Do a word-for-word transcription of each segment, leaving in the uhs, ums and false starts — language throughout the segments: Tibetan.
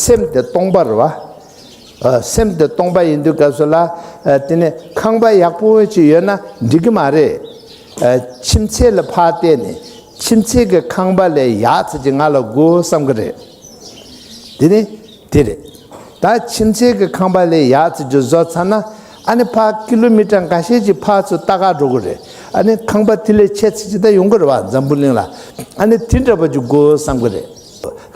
སེམས་དེ་སྟོང་པ་རེད་བ། ཨ། སེམས་དེ་སྟོང་པ་ཡིན་དུས་སྐབས་སུ་ལ། ཨ། དེ་ནས་ཁང་པ་ཡག་པོ་ཅིག་ཡོད་ན་འགྲིག་གི་མ་རེད། ཨ། ཁྱིམ་མཚེས་ལ་ཕར་བལྟས་ནས་ཁྱིམ་མཚེས་ཀྱི་ཁང་པ་ལས་ཡག་ཙམ་ཅིག་ང་ལ་དགོས་བསམ་གི་རེད། དེ་ནི་དེ་རེད། ད་ཁྱིམ་མཚེས་ཀྱི་ཁང་པ་ལས་ཡག་ཙམ་ཅིག་བཟོ་ཚར་ན། ཨ་ནི་ཕར་ཀི་ལོ་མི་ཊར་འགའ་ཤས་ཅིག་ཕར་ཚུར་ལྟ་ག་འགྲོ་གི་རེད། ཨ་ནི་ཁང་པ་དེ་ལས་ཆེ་ཙམ་ཅིག་ད་ཡོང་གི་རེད་བ། འཛམ་བུ་གླིང་ལ། ཨ་ནི་དེ་འདྲ་པོ་ཅིག་དགོས་བསམ་གི་རེད།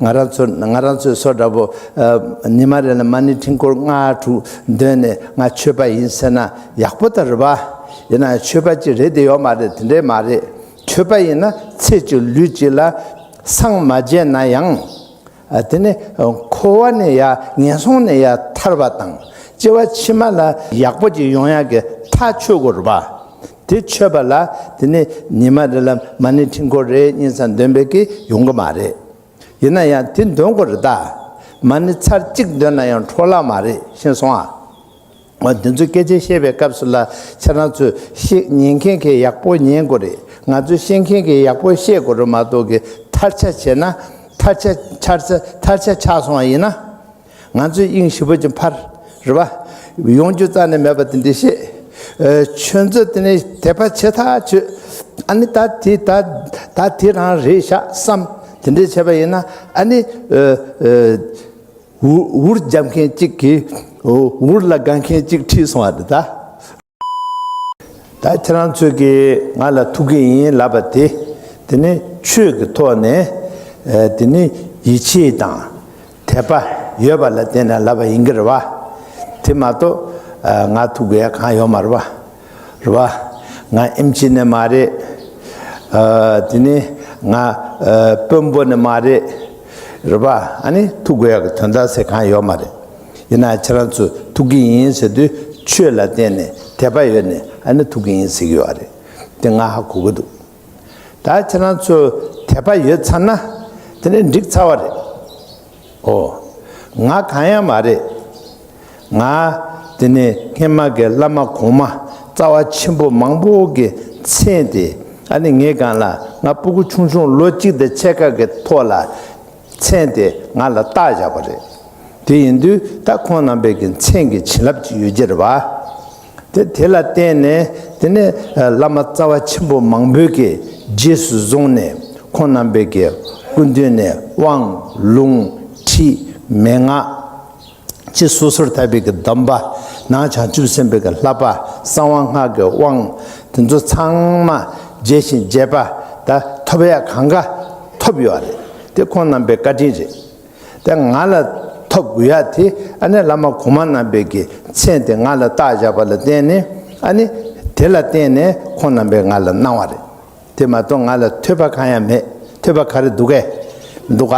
ང་རང་ཚོ་ང་རང་ཚོའི་སོ་འདྲ་པོ། ཨ། ཉི་མ་རེ་ལ་མ་ཎི་ཕྲེང་སྐོར་ལྔ་དྲུག་འདོན་ནས་ང་ཆོས་པ་ཡིན་ཟེར་ན་ཡག་པོ་ད་རེད་པ། ཡིན་ན་ཆོས་པ་ཅིག་རེད་དེ་ཡོད་མ་རེད། དེ་འདྲས་མ་རེད། ཆོས་པ་ཡིན་ན་ཚེ་གཅིག་ལུས་གཅིག་ལ་སངས་མ་རྒྱས་ན་ཡང་། ཨ། དེ་ནི་འཁོར་བ་ནས་ཡ་ངན་སོང་ནས་ཡ་ཐར་བ་དང་སྐྱེ་བ་ཕྱི་མ་ལ་ཡག་པོ་ཅིག་ཡོང་ཡག་གི་ཐག་ཆོད་དགོས་རེད་པ། དེ་ཆོད་པ་ལ་དེ་ནི་ཉི་མ་རེ་ལ་མ་ཎི་ཕྲེང་སྐོར་རེ་གཉིས་ཙམ་འདོན་པས་ཀྱི་ཡོང་གི་མ་རེད། ཡིན་ན་ཡང་དེ་འདོན་དགོས་རེད་ད། མ་ཎི་ཚར་གཅིག་འདོན་ན་ཡང་འཕྲོ་བརླག་མ་རེད། ཤེས་སོང་ཨ། འོ། འདི་ཚོ་སྐད་ཆ་བཤད་པའི་སྐབས་སུ་ལ་ཁྱེད་རང་ཚོས་ཤེས་ཉན་མཁན་གྱིས་ཡག་པོ་ཉན་དགོས་རེད། ང་ཚོས་ཤེས་མཁན་གྱིས་ཡག་པོ་བཤད་དགོས་རེད་མ་གཏོགས་ཀྱི་ཐལ་ཆ་བྱས་ན། ཐལ་ཆ་ཆགས་ས་ཐལ་ཆ་ཆགས་སོང་བ་ཡིན་ན། ང་ཚོས་དབྱིངས་ཞིབ་པོ་ཅིག་ཕར་རེད་པ། ཡོང་རྒྱུ་རྩ་ནས་མེད་པ་དེ་འདྲ་བཤད། ཨ། ཁྱོད་ཚོ་དེ་ནས་དད་པ་བྱེད་ཐག་ཆོད། ཨ་ནི་ད་དེ་ད་ད་དེ་རང་རེད་ཤག་བསམ་དེ་འདྲ་བྱས་པ་ཡིན་ན། ཨ་ནི། ཨ། ཨ། འུར་འུར་རྒྱབ་མཁན་གཅིག་གིས་འུར་ལ་དགའ་མཁན་གཅིག་ཁྲིད་སོང་བ་རེད་ད། ད་ཁྱེད་རང་ཚོས་ཀྱིས་ང་ལ་ཐུག་གི་ཡིན་ལབ་པ་དེ། དེ་ནི་ཆོས་ཀྱི་ཐོག་ནས། ཨ། དེ་ནི་ཡིད་ཆེས་དང་དད་པ་ཡོད་པ་ལ་བརྟེན་ནས་ལབ་པ་ཡིན་གྱི་རེད་པ། དེ་མ་གཏོགས། ཨ། ང་ཐུག་དགོས་ཡ་གང་ཡོད་མ་རེད་པ། རེད་པ། ང་ཨེམ་ཆི་ནས་མ་རེད། ཨ། དེ་ནི་ང་། ཨ། དཔོན་པོ་ནས་མ་རེད། རེད་པ། ཨ་ནི་ཐུག་དགོས་ཡག་གི་དོན་དག་ཟེར་གང་ཡོད་མ་རེད། ཡིན་ན་ཁྱེད་རང་ཚོས་ཐུག་གི་ཡིན་ཟེར་དུས་ཆོས་ལ་བརྟེན་ནས་དད་པ་ཡོད་ནས་ཨ་ནི་ཐུག་གི་ཡིན་ཟེར་གྱི་ཡོད་རེད། དེ་ང་ཧ་གོ་གི་འདུག། ད་ཁྱེད་རང་ཚོས་དད་པ་ཡོད་ཚར་ན་དེ་ནི་འགྲིག་ཚར་བ་རེད། ཨོ། ང་གང་ཡང་མ་རེད། ང་དེ་ནས་སྔོན་མ་གི་བླ་མ་གོང་མ་རྩ་བ་ཆེན་པོ་མང་པོ་གི་མཚན་དེ། ཨ་ནི་ངའི་སྒང་ལ་ང་སྤུ་གུ་ཆུང་ཆུང་ལོ་གཅིག་དང་ཕྱེད་ཀ་གི་ཐོག་ལ་མཚན་དེ་ང་ལ་བཏགས་བཞག་པ་རེད། དེ་ཡིན་དུས་ད་ཁོང་རྣམ་པའི་གི་མཚན་གྱི་བྱིན་རླབས་ཅིག་ཡོད་ཀྱི་རེད་པ། དེ་དེ་ལ་བརྟེན་ནས་དེ་ནས་བླ་མ་རྩ་བ་ཆེན་པོ་མང་པོས་ཀྱི་རྗེས་སུ་བཟུང་ནས་ཁོང་རྣམ་པའི་གི་སྐུ་མདུན་ནས་དབང་ལུང་ཁྲིད་མན་ངག་ཕྱི་སོ་སོར་ཐར་པའི་གི་སྡོམ་པ། ནང་བྱང་ཆུབ་སེམས་དཔའི་གི་བསླབ་པ། གསང་བ་སྔགས་ཀྱི་དབང་། དེ་ཚོ་ཚང་མ་རྒྱས་ཤིང་རྒྱས་པ་ད་ཐོབ་ཡ་གང་ག་ཐོབ་ཡོད་རེད། དེ་ཁོང་རྣམ་པའི་བཀའ་དྲིན་རེད། དེ་ང་ལ་ཐོབ་དགོས་ཡ་དེ་ཨ་ནི་བླ་མ་གོང་མ་རྣམ་པའི་གི་མཚན་དེ་ང་ལ་བཏགས་བཞག་པ་ལ་བརྟེན་ནས། ཨ་ནི་དེ་ལ་བརྟེན་ནས་ཁོང་རྣམ་པས་ང་ལ་གནང་བ་རེད། དེ་མ་གཏོགས་ང་ལ་ཐོས་པ་གང་ཡང་མེད། ཐོས་པ་ག་རེ་འདུག་གས། འདུག་ག།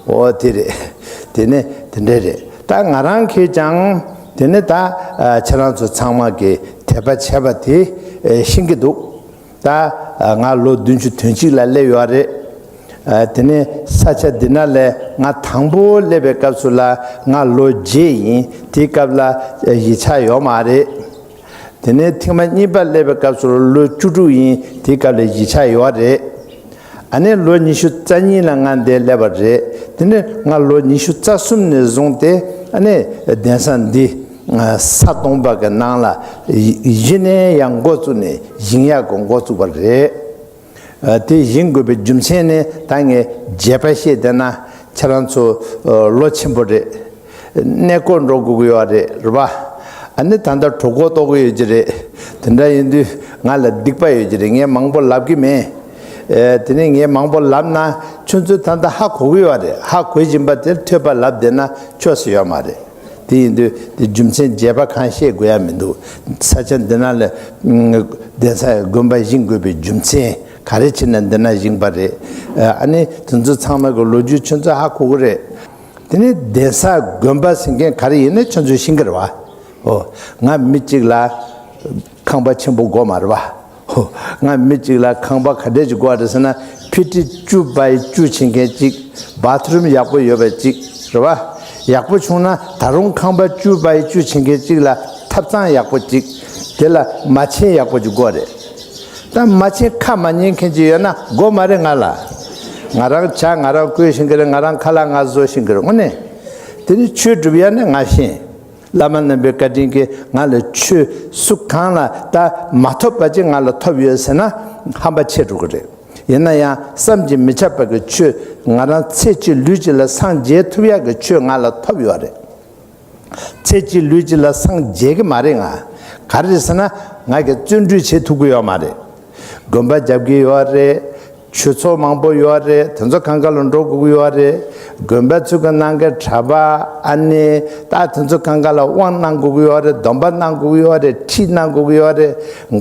ཨོ་དེ་རེད། དེ་ནི་དེ་འདྲ་རེད། ད་ང་རང་གིས་ཀྱང་དེ་ནི་ད་ཨ་ཁྱེད་རང་ཚོ་ཚང་མ་གིས་དད་པ་བྱས་པ་དེ་ཨེ་ཤེས་ཀྱི་འདུག། ད་ང་ལོ་བདུན་ཅུ་དོན་གཅིག་ལ་སླེབས་ཡོད་རེད། དེ་ནས་ས་ཆ་འདི་ན་ལས་ང་དང་པོ་སླེབས་པའི་སྐབས་སུ་ལ་ང་ལོ་བརྒྱད་ཡིན། དེའི་སྐབས་ལ་གཞིས་ཆགས་ཡོད་མ་རེད། དེ་ནས་ཐེངས་མ་གཉིས་པ་སླེབས་པའི་སྐབས་སུ་ལོ་བཅུ་དྲུག་ཡིན། དེའི་སྐབས་ལ་གཞིས་ཆགས་ཡོད་རེད། ཨ་ནི་ལོ་ཉི་ཤུ་རྩ་གཉིས་ལ་ང་འདིར་སླེབས་པ་རེད། དེ་ནས་ང་ལོ་ཉི་ཤུ་རྩ་གསུམ་ནས་བཟུང་སྟེ་ཨ་ནི་གདན་ས་འདི་ས་སྟོང་པ་གི་ནང་ལ་གཞི་ནས་ཡང་འགོ་བཙུགས་ནས་བཞེངས་ཡག་གི་འགོ་བཙུགས་པ་རེད། དེ་བཞེངས་དགོས་པའི་རྒྱུ་མཚན་ནི་ད་ངས་རྒྱས་པ་བཤད་བསྡད་ན་ཁྱེད་རང་ཚོ་ལོ་ཆེན་པོ་རེད། གནས་སྐོར་འགྲོ་དགོས་ཀྱི་ཡོད་རེད། རེད་པ། ཨ་ནི་ད་ལྟ་གྲོད་ཁོག་ལྟོགས་ཀྱི་ཡོད་ཀྱི་རེད། དེ་འདྲ་ཡིན་དུས་ང་ལ་སྡིག་པ་ཡོད་ཀྱི་རེད། ངས་མང་པོ་ལབ་ཀྱི་མེད། དེ་ནས་ངས་མང་པོ་ལབ་ན་ཁྱོད་ཚོས་ད་ལྟ་ཧ་གོ་གི་ཡོད་རེད། ཧ་གོ་བཞིན་པ་དེར་ཐོས་པ་ལབ་བསྡད་ན་ཆོག་ས་ཡོད་མ་རེད། དེ་ཡིན་དུས་དེ་རྒྱུ་མཚན་རྒྱས་པ་གང་བཤད་དགོས་ཡ་མི་འདུག། ས་ཆ་འདི་ན་ལ་གདན་ས་དགོན་པ་བཞེངས་དགོས་པའི་རྒྱུ་མཚན་ག་རེ་བྱས་ནས་འདི་ན་བཞེངས་པ་རེད། ཨ་ནི་དེ་ཚོ་ཚང་མ་གི་ལོ་རྒྱུས་ཁྱོད་ཚོ་ཧ་གོ་གི་རེད། དེ་ནས་གདན་ས་དགོན་པ་ཟེར་མཁན་ག་རེ་ཡིན་ན་ཁྱོད་ཚོས་ཤེས་ཀྱི་རེད་བ། ཨོ། ང་མི་གཅིག་ལ་ཁང་པ་ཆེན་པོ་དགོས་མ་རེད་བ། ཧོ། ང་མི་གཅིག་ལ་ཁང་པ་ག་འདྲས་ཅིག་དགོས་རེད་ཟེར་ན། ཕི་ཊི་བཅུ་བའི་བཅུ་བྱེད་མཁན་གཅིག། བཱ་ཐི་རུམ་ཡག་པོ་ཡོད་པ་གཅིག་རེད་བ། ཡག་པོ་བྱུང་ན་ད་རུང་ཁང་པ་བཅུ་བའི་བཅུ་བྱེད་མཁན་གཅིག་ལ་ཐབ་ཚང་ཡག་པོ་གཅིག། དེ་ལ་མ་ཆེན་ཡག་པོ་ཅིག་དགོས་རེད། ད་མ་ཆེན་ཁ་མ་ཉན་མཁན་ཅིག་ཡོད་ན་དགོས་མ་རེད་ང་ལ། ང་རང་ཇ་ང་རང་བསྐོལ་ཤེས་ཀྱི་རེད། ང་རང་ཁ་ལག་ང་བཟོ་ཤེས་ཀྱི་རེད། དངོས་གནས། དེ་ནི་ཆོས་སྒྲུབ་ཡ་ནི་ང་ཤེས། བླ་མ་རྣམ་པའི་བཀའ་དྲིན་གྱིས་ང་ལ་ཆོས་སུ་གང་ལ་ད་མ་ཐོབ་པ་ཅིག་ང་ལ་ཐོབ་ཡོད་ཟེར་ན་ཧམ་པ་ཆེ་འགྲོ་གི་རེད། ཡིན་ན་ཡང་བསམ་གྱིས་མི་ཁྱབ་པ་གི་ཆོས། ང་རང་ཚེ་གཅིག་ལུས་གཅིག་ལ་སངས་རྒྱས་ཐུབ་ཡག་གི་ཆོས་ང་ལ་ཐོབ་ཡོད་རེད། ཚེ་གཅིག་ལུས་གཅིག་ལ་སངས་རྒྱས་ཀྱི་མ་རེད་ང་། ག་རེ་རེད་ཟེར་ན། ང་གིས་བརྩོན་འགྲུས་བྱེད་ཐུབ་ཀྱི་ཡོད་མ་རེད། དགོན་པ་རྒྱབ་ཀྱི་ཡོད་རེད། ཆོས་ཚོགས་མང་པོ་ཡོད་རེད། དེ་ཚོ་གང་ག་ལ་འགྲོ་དགོས་ཀྱི་ཡོད་རེད། དགོན་པ་ཚོ་གི་ནང་གི་གྲྭ་པ། ཨ་ནི་ད་དེ་ཚོ་གང་ག་ལ་དབང་གནང་དགོས་ཀྱི་ཡོད་རེད། སྡོམ་པ་གནང་དགོས་ཀྱི་ཡོད་རེད། ཁྲིད་གནང་དགོས་ཀྱི་ཡོད་རེད།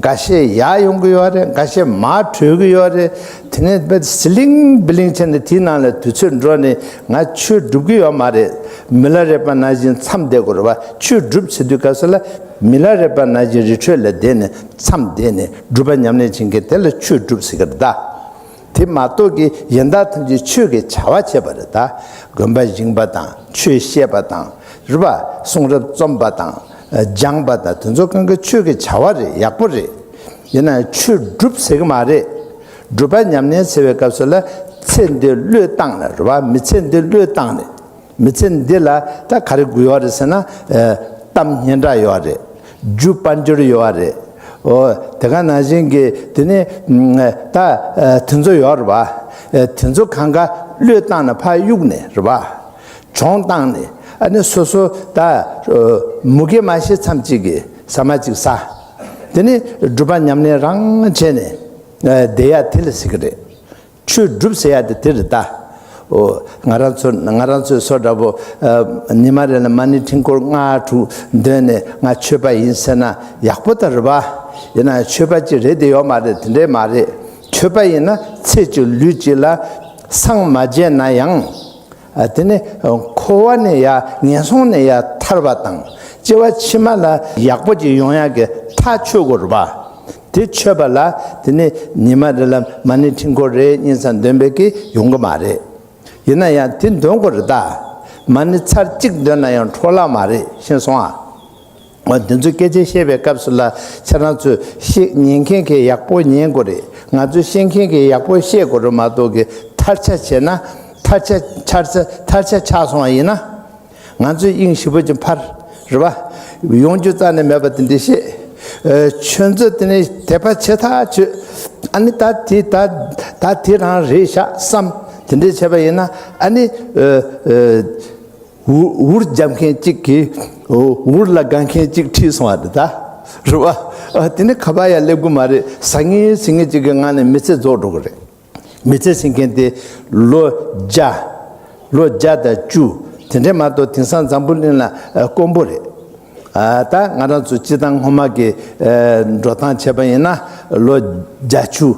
འགའ་ཤས་ཡར་ཡོང་གི་ཡོད་རེད། འགའ་ཤས་མར་བྲོས་ཀྱི་ཡོད་རེད། དེ་ནས་དཔེ་སི་ལིང་བི་ལིང་བྱས་ནས་དེའི་ནང་ལ་དུས་ཚོད་འགྲོ་ནས་ང་ཆོས་སྒྲུབ་ཀྱི་ཡོད་མ་རེད། མི་ལ་རས་པ་ནང་བཞིན་མཚམས་བསྡད་དགོས་རེད་བ། ཆོས་སྒྲུབ་ཟེར་དུས་སྐབས་སུ་ལ་མི་ལ་རས་པ་ནང་བཞིན་རི་ཁྲོད་ལ་བསྡད་ནས་མཚམས་བསྡད་ནས་སྒྲུབ་པ་ཉམས་ལེན་བྱེད་མཁན་དེ་ལ་ཆོས་སྒྲུབ་ཟེར་གི་རེད་ད། དེ་མ་གཏོགས་ཀྱི་གཞན་དག་ཐམས་ཅད་ཆོས་ཀྱི་བྱ་བ་བྱེད་པ་རེད་ད། དགོན་པ་བཞེངས་པ་དང་ཆོས་བཤད་པ་དང་རེད་བ། གསུང་རབ་རྩོམ་པ་དང་སྦྱང་པ་དང་དེ་ཚོ་གང་ག་ཆོས་ཀྱི་བྱ་བ་རེད། ཡག་པོ་རེད། ཡིན་ན་ཆོས་སྒྲུབ་ཟེར་གི་མ་རེད། སྒྲུབ་པ་ཉམས་ལེན་ཟེར་བའི་སྐབས་སུ་ལ་ཚེ་འདི་བློས་བཏང་ནས་རེད་བ། མི་ཚེ་འདི་བློས་བཏང་ནས། མི་ཚེ་འདི་ལ་ད་ག་རེ་དགོས་ཡོད་རེད་ཟེར་ན། ཨ། གཏམ་སྙན་གྲགས་ཡོད་རེད། རྒྱུ་དཔལ་འབྱོར་ཡོད་རེད། འོ། དེ་ག་ནང་བཞིན་གྱི་དེ་ནི་ད་ཨ་དེ་ཚོ་ཡོད་རེད་བ། ཨ་དེ་ཚོ་གང་ག་བློས་བཏང་ནས་ཕར་གཡུགས་ནས་རེད་བ། གྱོང་བཏང་ནས་ཨ་ནི་སོ་སོ་ད་ཨ་མུ་གེ་མ་ཤི་ཙམ་ཅིག་གི་ཟ་མ་ཅིག་ཟ། དེ་ནི་སྒྲུབ་པ་ཉམས་ལེན་རང་བྱས་ནས་ཨ་བསྡད་ཡ་དེ་ལ་ཟེར་གི་རེད། ཆོས་སྒྲུབ་ཟེར་ཡ་དེ་དེ་རེད་ད། འོ། ང་རང་ཚོ་ང་རང་ཚོའི་བཟོ་འདྲ་པོ། ཨ། ཉི་མ་རེ་ལ་མ་ཎི་ཕྲེང་སྐོར་ལྔ་དྲུག་འདོན་ནས་ང་ཆོས་པ་ཡིན་ཟེར་ན་ཡག་པོ་ད་རེད་བ། ཡིན་ན་ཆོས་པ་ཅིག་རེད་དེ་ཡོད་མ་རེད། དེ་འདྲས་མ་རེད། ཆོས་པ་ཡིན་ན་ཚེ་གཅིག་ལུས་གཅིག་ལ་སངས་མ་རྒྱས་ན་ཡང་། ཨ། དེ་ནི་འཁོར་བ་ནས་ཡ་ངན་སོང་ནས་ཡ་ཐར་བ་དང་སྐྱེ་བ་ཕྱི་མ་ལ་ཡག་པོ་ཅིག་ཡོང་ཡག་གི་ཐག་ཆོད་དགོས་རེད་བ། དེ་ཆོད་པ་ལ་དེ་ནི་ཉི་མ་རེ་ལ་མ་ཎི་ཕྲེང་སྐོར་རེ་གཉིས་ཙམ་འདོན་པའི་གི་ཡོང་གི་མ་རེད། ཡིན་ན་ཡང་དེ་འདོན་དགོས་རེད་ད། མ་ཎི་ཚར་གཅིག་འདོན་ན་ཡང་འཕྲོ་བརླག་མ་རེད། ཤེས་སོང་ཨ། འོ། འདི་ཚོ་སྐད་ཆ་བཤད་པའི་སྐབས་སུ་ལ་ཁྱེད་རང་ཚོས་ཤེས་ཉན་མཁན་གྱིས་ཡག་པོ་ཉན་དགོས་རེད། ང་ཚོས་བཤད་མཁན་གྱིས་ཡག་པོ་བཤད་དགོས་རེད་མ་གཏོགས་གི་ཐལ་ཆ་བྱས་ན་ཐལ་ཆ་ཆགས་ཚེ་ཐལ་ཆ་ཆགས་སོང་བ་ཡིན་ན། ང་ཚོས་དབྱིངས་ཞིབ་པོ་ཅིག་འཕར། རེད་པ། ཡོང་རྒྱུ་རྩ་ནས་མེད་པ་དེ་འདྲ་བཤད། ཨ། ཁྱོད་ཚོས་དེ་ནས་དད་པ་བྱེད་ཐག་ཆོད། ཨ་ནི་ད་དེ་ད་ད་དེ་རང་རེད་ཤག་བསམ། དེ་འདྲ་བྱས་པ་ཡིན་ན་ཨ་ནི། ཨ། ཨ། འུར་འུར་རྒྱབ་མཁན་གཅིག་གིས་འུར་ལ་དགའ་མཁན་གཅིག་ཁྲིད་སོང་བ་རེད་ད། རེད་པ། ཨ། དེ་ནས་ཁ་པར་ཡང་སླེབས་གི་མ་རེད། ཟ་ངེ་ཟིང་ངེ་གཅིག་གི་ངང་ནས་མི་ཚེ་རྫོགས་འགྲོ་གི་རེད། མི་ཚེ་ཟེར་མཁན་དེ་ལོ་བརྒྱ། ལོ་བརྒྱ་དང་བཅུ། དེ་འདྲས་མ་གཏོགས་དེང་སང་འཛམ་བུ་གླིང་ལ་ཨ་དཀོན་པོ་རེད། ཨ། ད་ང་རང་ཚོ་སྤྱིར་བཏང་སྔོན་མ་གི་ཨ་འགྲོ་སྟངས་བྱས་པ་ཡིན་ན་ལོ་བརྒྱད་ཅུ་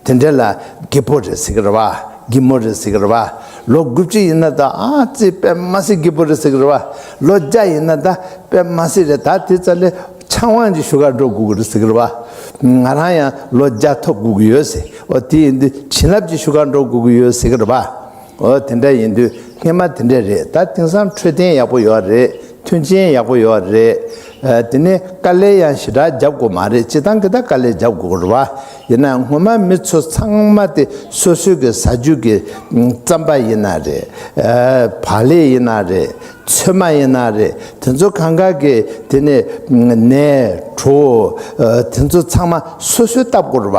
དེ་འདྲས་ལ་རྒད་པོ་རེད་ཟེར་གི་རེད་བ། རྒན་མོ་རེད་ཟེར་གི་རེད་བ། ལོ་དགུ་བཅུ་ཡིན་ན་ད་ཨ་ཙི་དཔེ་མ་སྲིད་རྒད་པོ་རེད་ཟེར་གི་རེད་བ། ལོ་བརྒྱ་ཡིན་ན་ད་དཔེ་མ་སྲིད་རེད། ད་དེ་ཙམ་ལས་ཆང་ཝང་གི་ཤུ་གར་འགྲོ་དགོས་ཀྱི་རེད་ཟེར་གི་རེད་བ། ང་རང་ཡང་ལོ་བརྒྱ་ཐོབ་དགོས་ཀྱི་ཡོད་ཟེར། འོ། དེ་ཡིན་དུས་བྱིན་རླབས་ཀྱི་ཤུ་གར་འགྲོ་དགོས་ཀྱི་ཡོད་ཟེར་གི་རེད་བ། འོ། དེ་འདྲ་ཡིན་དུས་སྔོན་མ་དེ་འདྲ་རེད། ད་དེང་སང་འཕྲོད་བསྟེན་ཡག་པོ་ཡོད་རེད། མཐུན་རྐྱེན་ཡག་པོ་ཡོད་རེད། ཨ། དེ་ནས་དཀའ་ལས་ཡང་ཞེ་དྲག་རྒྱབ་དགོས་མ་རེད། སྤྱིར་བཏང་གི་ད་དཀའ་ལས་རྒྱབ་དགོས་རེད་བ། ཡིན་ན་སྔོན་མ་མི་ཚོ་ཚང་མ་དེ་སོ་སོའི་གི་ཟ་རྒྱུ་གི་རྩམ་པ་ཡིན་ན་རེད། ཨ། བག་ལེབ་ཡིན་ན་རེད། ཚོད་མ་ཡིན་ན་རེད། དེ་ཚོ་གང་ག་གི་དེ་ནས་ནས་གྲོ། ཨ། དེ་ཚོ་ཚང་མ་སོ་སོས་བཏབ་དགོས་རེད་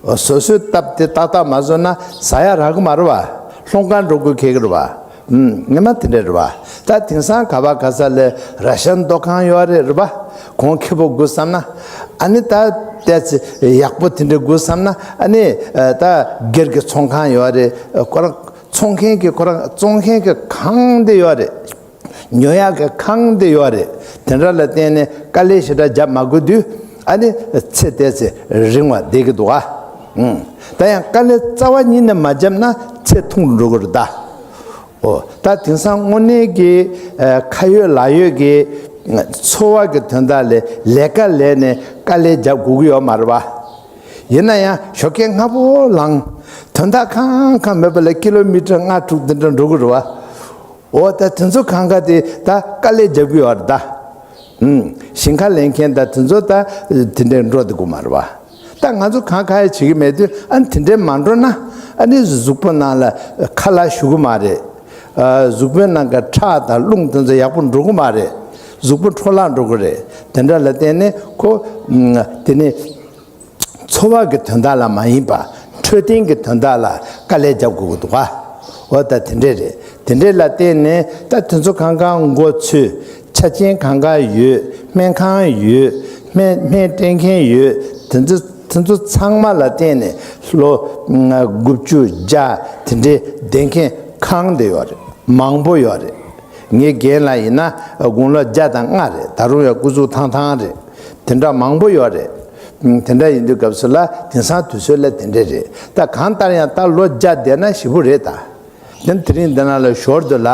བ། སོ་སོས་བཏབ་སྟེ་ཏག་ཏག་མ་བཟོས་ན་ཟ་ཡ་རག་གི་མ་རེད་བ། སློང་གར་འགྲོ་དགོས་ཁེལ་གི་རེད་བ། ཨུམ། སྔོན་མ་དེ་འདྲ་རེད་བ། ད་དེང་སང་ག་བ་ག་ས་ལ་ར་ཤན་མདོ་ཁང་ཡོད་རེད། རེད་བ། གོང་ཁེ་པོ་དགོས་བསམ་ན། ཨ་ནི་ད་ཏོག་ཙམ་ཡག་པོ་དེ་འདྲ་དགོས་བསམ་ན། ཨ་ནི་ད་སྒེར་གྱི་ཚོང་ཁང་ཡོད་རེད། ཁོ་རང་ཚོང་མཁན་གྱི་ཁོ་རང་ཚོང་མཁན་གྱི་ཁང་དེ་ཡོད་རེད། ཉོ་ཡག་གི་ཁང་དེ་ཡོད་རེད། དེ་འདྲ་ལ་བརྟེན་ནས་དཀའ་ལས་ཞེ་དྲག་རྒྱབ་མ་དགོས་དུས་ཨ་ནི་ཚེ་ཏོག་ཙམ་རིང་བ་བསྡད་ཀྱི་འདུག་ཨ། ཨུམ། ད་ཡང་དཀའ་ལས་རྩ་བ་ཉིད་ནས་མ་བརྒྱབ་ན་ཚེ་ཐུང་དུ་འགྲོ་གི་རེད་ད། འོ། ད་དེང་སང་དངོས་གནས་ཀྱི་ཨ་ཁ་ཡོད་ལག་ཡོད་ཀྱི་འཚོ་བ་གི་དོན་དག་ལས་ལས་ཀ་ལས་ནས་དཀའ་ལས་རྒྱབ་དགོས་ཀྱི་ཡོད་མ་རེད་བ། ཡིན་ན་ཡང་ཞོགས་ཀས་སྔ་པོ་ལངས། དོན་དག་གང་གང་མེད་པ་ལ་ཀི་ལོ་མི་ཊར་ལྔ་དྲུག་འདི་འདྲ་འགྲོ་གི་རེད་བ། འོ། ད་དེ་ཚོ་གང་ག་དེ་ད་དཀའ་ལས་རྒྱབ་ཀྱི་ཡོད་རེད་ད། ཨུམ། ཞིང་ཁ་ལས་མཁན་ད་དེ་ཚོ་ད་དེ་འདྲས་འགྲོ་བསྡད་དགོས་མ་རེད་བ། ད་ང་ཚོ་གང་ག་ཡ་བྱེད་ཀྱི་མེད་དུས་ཨ་ནི་དེ་འདྲས་མ་འགྲོ་ན་ཨ་ནི་གཟུགས་པོ་ནང་ལ་ཁ་ལག་ཞུ་གི་མ་རེད། གཟུགས་པོའི་ནང་གི་ཁྲག་དང་རླུང་དེ་ཚོ་ཡག་པོ་འགྲོ་གི་མ་རེད། གཟུགས་པོ་འཕྲོ་བརླག་འགྲོ་གི་རེད། དེ་འདྲ་ལ་བརྟེན་ནས་ཁོ་དེ་ནི་འཚོ་བ་གི་དོན་དག་ལ་མ་ཡིན་པ། འཕྲོད་བསྟེན་གྱི་དོན་དག་ལ་དཀའ་ལས་རྒྱབ་དགོས་ཀྱི་འདུག་ག་འོ་ད་དེ་འདྲས་རེད། དེ་འདྲས་ལ་བརྟེན་ནས་ད་དེ་ཚོ་གང་ག་མགོ་ཚོས། ཆ་རྐྱེན་གང་ག་ཡོད། སྨན་ཁང་ཡོད། སྨན་སྨན་སྤྲད་མཁན་ཡོད། དེ་ཚོ་དེ་ཚོ་ཚང་མ་ལ་བརྟེན་ནས་ལོ་དགུ་བཅུ་བརྒྱ་དེ་འདྲས་བསྡད་མཁན་གང་དེ་ཡོད་རེད། མང་པོ་ཡོད་རེད། ངའི་རྒན་ལགས་ཡིན་ན་དགུང་ལོ་བརྒྱ་དང་ལྔ་རེད། ད་རུང་ཡང་སྐུ་གཟུགས་ཐང་ཐང་རེད། དེ་འདྲ་མང་པོ་ཡོད་རེད། དེ་འདྲ་ཡིན་དུས་སྐབས་སུ་ལ་དེང་སང་དུས་ཚོད་ལ་དེ་འདྲས་རེད། ད་གང་ལྟར་ཡང་ད་ལོ་བརྒྱ་བསྡད་ན་ཞེ་པོ་རེད་ད། དེ་དེ་རིང་འདི་ན་ལ་ཞོར་དུ་ལ་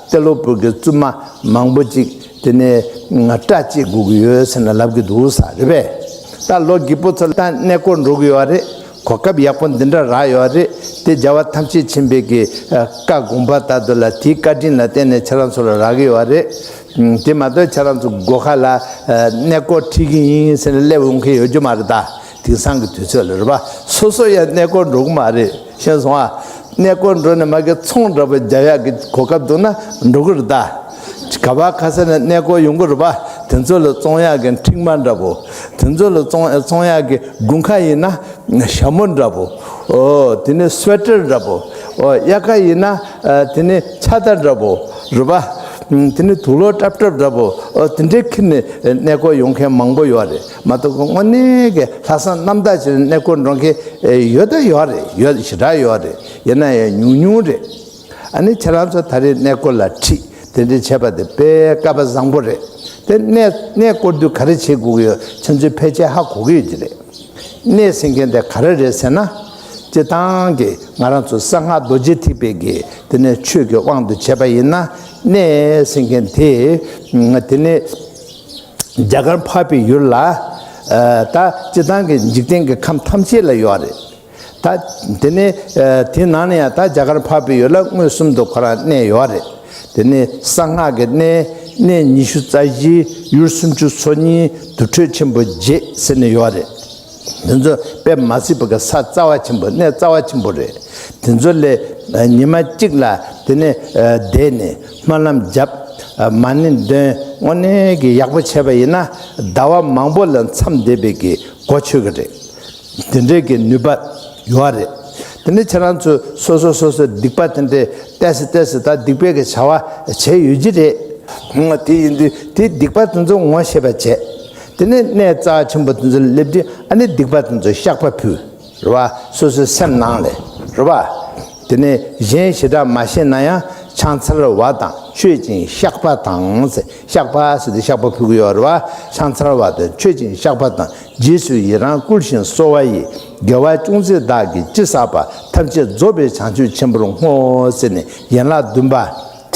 ཏེ་ལོ་བུ་གི་བཙུན་མ་མང་པོ་ཅིག་དེ་ནས་སྐྲ་བཅད་དགོས་ཀྱི་ཡོད་ཟེར་ནས་ལབ་ཀྱི་འདུག་ས་རེད་པས། ད་ལོ་རྒས་པོ་ཚོ་ལ་ད་གནས་སྐོར་འགྲོ་གི་ཡོད་རེད། གོ་སྐབས་ཡག་པོ་འདི་འདྲ་རག་ཡོད་རེད། དེ་རྒྱལ་བ་ཐམས་ཅད་མཁྱེན་པའི་གི་བཀའ་དགོངས་པ་ལྟར་དུ་ལ་དེའི་བཀའ་དྲིན་ལ་བརྟེན་ནས་ཁྱེད་རང་ཚོ་ལ་རག་གི་ཡོད་རེད། དེ་མ་གཏོགས་ཁྱེད་རང་ཚོ་སྒོ་ཁ་ལ་གནས་སྐོར་ཁྲིད་ཀྱི་ཡིན་ཟེར་ནས་སླེབས་འོང་མཁན་ཡོད་རྒྱུ་མ་རེད་ད། དེང་སང་གི་དུས་ཚོད་ལ་རེད་པ། སོ་སོ་ཡང་གནས་སྐོར་འགྲོ་གི་མ་རེད། ཤེས་སོང་ཨ། གནས་སྐོར་འགྲོ་ནས་མ་གི་ཚོང་འདྲ་པོ་རྒྱག་ཡག་གི་གོ་སྐབས་འདུག་ན་འགྲོ་གི་རེད་ད། ག་བ་ག་ས་ནས་གནས་སྐོར་ཡོང་གི་རེད་པ། དེ་ཚོ་ལ་བཙོང་ཡག་གི་མཁྲིག་མ་འདྲ་པོ། དེ་ཚོ་ལ་བཙོང་བཙོང་ཡག་གི་དགུན་ཁ་ཡིན་ན་ཞྭ་མོ་འདྲ་པོ། ཨོ་དེ་ནས་སུ་ཝེ་ཊར་འདྲ་པོ། ཨོ་དབྱར་ཁ་ཡིན་ན་དེ་ནས་ཕྱག་དར་འདྲ་པོ་རེད་པ། དེ་ནས་དུག་ལོག་ཀྲབ་ཀྲབ་འདྲ་པོ། ཨོ་དེ་འདྲའི་ཁྱེར་ནས་གནས་སྐོར་ཡོང་མཁན་མང་པོ་ཡོད་རེད། མ་གཏོགས་དངོས་གནས་ཀྱི་ལྷག་བསམ་རྣམ་དག་བྱས་ནས་གནས་སྐོར་འགྲོ་མཁན་ཡོད་ད་ཡོད་རེད། ཡོད་ཞེ་དྲག་ཡོད་རེད། ཡིན་ན་ཡང་ཉུང་ཉུང་རེད། ཨ་ནི་ཁྱེད་རང་ཚོ་ད་རེས་གནས་སྐོར་ལ་ཁྲིད་དེ་འདྲའི་བྱས་པ་དེ་དཔེ་སྐལ་པ་བཟང་པོ་རེད། དེ་གནས་གནས་སྐོར་དུས་ག་རེ་བྱེད་དགོས་ཀྱི་ཡོད། ཁྱེད་ཚོས་ཕལ་ཆེར་ཧ་གོ་གི་ཡོད་ཀྱི་རེད། གནས་ཟེར་མཁན་དེ་ག་རེ་རེད་ཟེར་ན། སྤྱིར་བཏང་གི་ང་རང་ཚོ་གསང་སྔགས་རྡོ་རྗེ་ཐེག་པའི་གི་དེ་ནས་ཆོས་ཀྱི་དབང་དུ་བྱས་པ་ཡིན་ན། གནས་ཟེར་མཁན་དེ་དེ་ནས་རྒྱ་གར་འཕགས་པའི་ཡུལ་ལ་ད་སྤྱིར་བཏང་གི་འཇིག་རྟེན་གྱི་ཁམས་ཐམས་ཅད་ལ་ཡོད་རེད། ད་དེ་ནས་དེ་ནང་ནས་ཡང་ད་རྒྱ་གར་འཕགས་པའི་ཡུལ་ལ་མངོན་སུམ་དུ་ཁོ་རང་གནས་ཡོད་རེད། དེ་ནས་གསང་སྔགས་ཀྱི་གནས་གནས་ཉི་ཤུ་རྩ་བཞི་ཡུལ་སུམ་ཅུ་སོ་གཉིས་དུར་ཁྲོད་ཆེན་པོ་བརྒྱད་ཟེར་ནས་ཡོད་རེད། དེ་ཚོ་དཔེ་མ་སྲིད་པ་གི་ས་རྩ་བ་ཆེན་པོ་གནས་རྩ་བ་ཆེན་པོ་རེད། དེ་ཚོ་ལས་ཉི་མ་གཅིག་ལ་དེ་ནས་བསྡད་ནས་སྨོན་ལམ་བརྒྱབ། མ་ཎི་འདོན། དངོས་གནས་ཀྱི་ཡག་པོ་བྱས་པ་ཡིན་ན་ཟླ་བ་མང་པོ་ལ་མཚམས་བསྡད་པའི་གི་གོ་ཆོད་ཀྱི་རེད། དེ་འདྲའི་གི་ནུས་པ་ཡོད་རེད། དེ་ནས་ཁྱེད་རང་ཚོས་སོ་སོ་སོ་སོའི་སྡིག་པ་དེ་འདྲའི་ཏོག་ཙམ་ཏོག་ཙམ་ད་སྡིག་པའི་གི་བྱ་བ་བྱས་ཡོད་ཀྱི་རེད། དེ་ཡིན་དུས་དེ་སྡིག་པ་དེ་ཚོ་ངོ་ཤེས་པ་བྱས། དེ་ནས་གནས་རྩ་ཆེན་པོ་དེ་ཚོ་སླེབས་དུས་ཨ་ནི་སྡིག་པ་དེ་ཚོ་བཤགས་པ་ཕུལ། རེད་བ། སོ་སོའི་སེམས་ནང་ལས། རེད་བ། དེ་ནས་གཞན་ཞེ་དྲག་མ་ཤེས་ན་ཡང་ཕྱག་འཚལ་བ་དང་མཆོད་ཅིང་བཤགས་པ་དང་ཟེར། བཤགས་པ་ཟེར་དུས་བཤགས་པ་ཕུལ་གྱི་ཡོད་རེད་བ། ཕྱག་འཚལ་བ་དང་མཆོད་ཅིང་བཤགས་པ་དང་། རྗེས་སུ་ཡི་རང་བསྐུལ་ཞིང་གསོལ་བ་ཡི། དགེ་བ་ཅུང་ཟད་བདག་གིས་ཅི་བསགས་པ། ཐམས་ཅད་རྫོགས་པའི་བྱང་ཆུབ་ཆེན་པོར་བསྔོ་ཟེར་ནས་ཡན་ལག་བདུན་པ།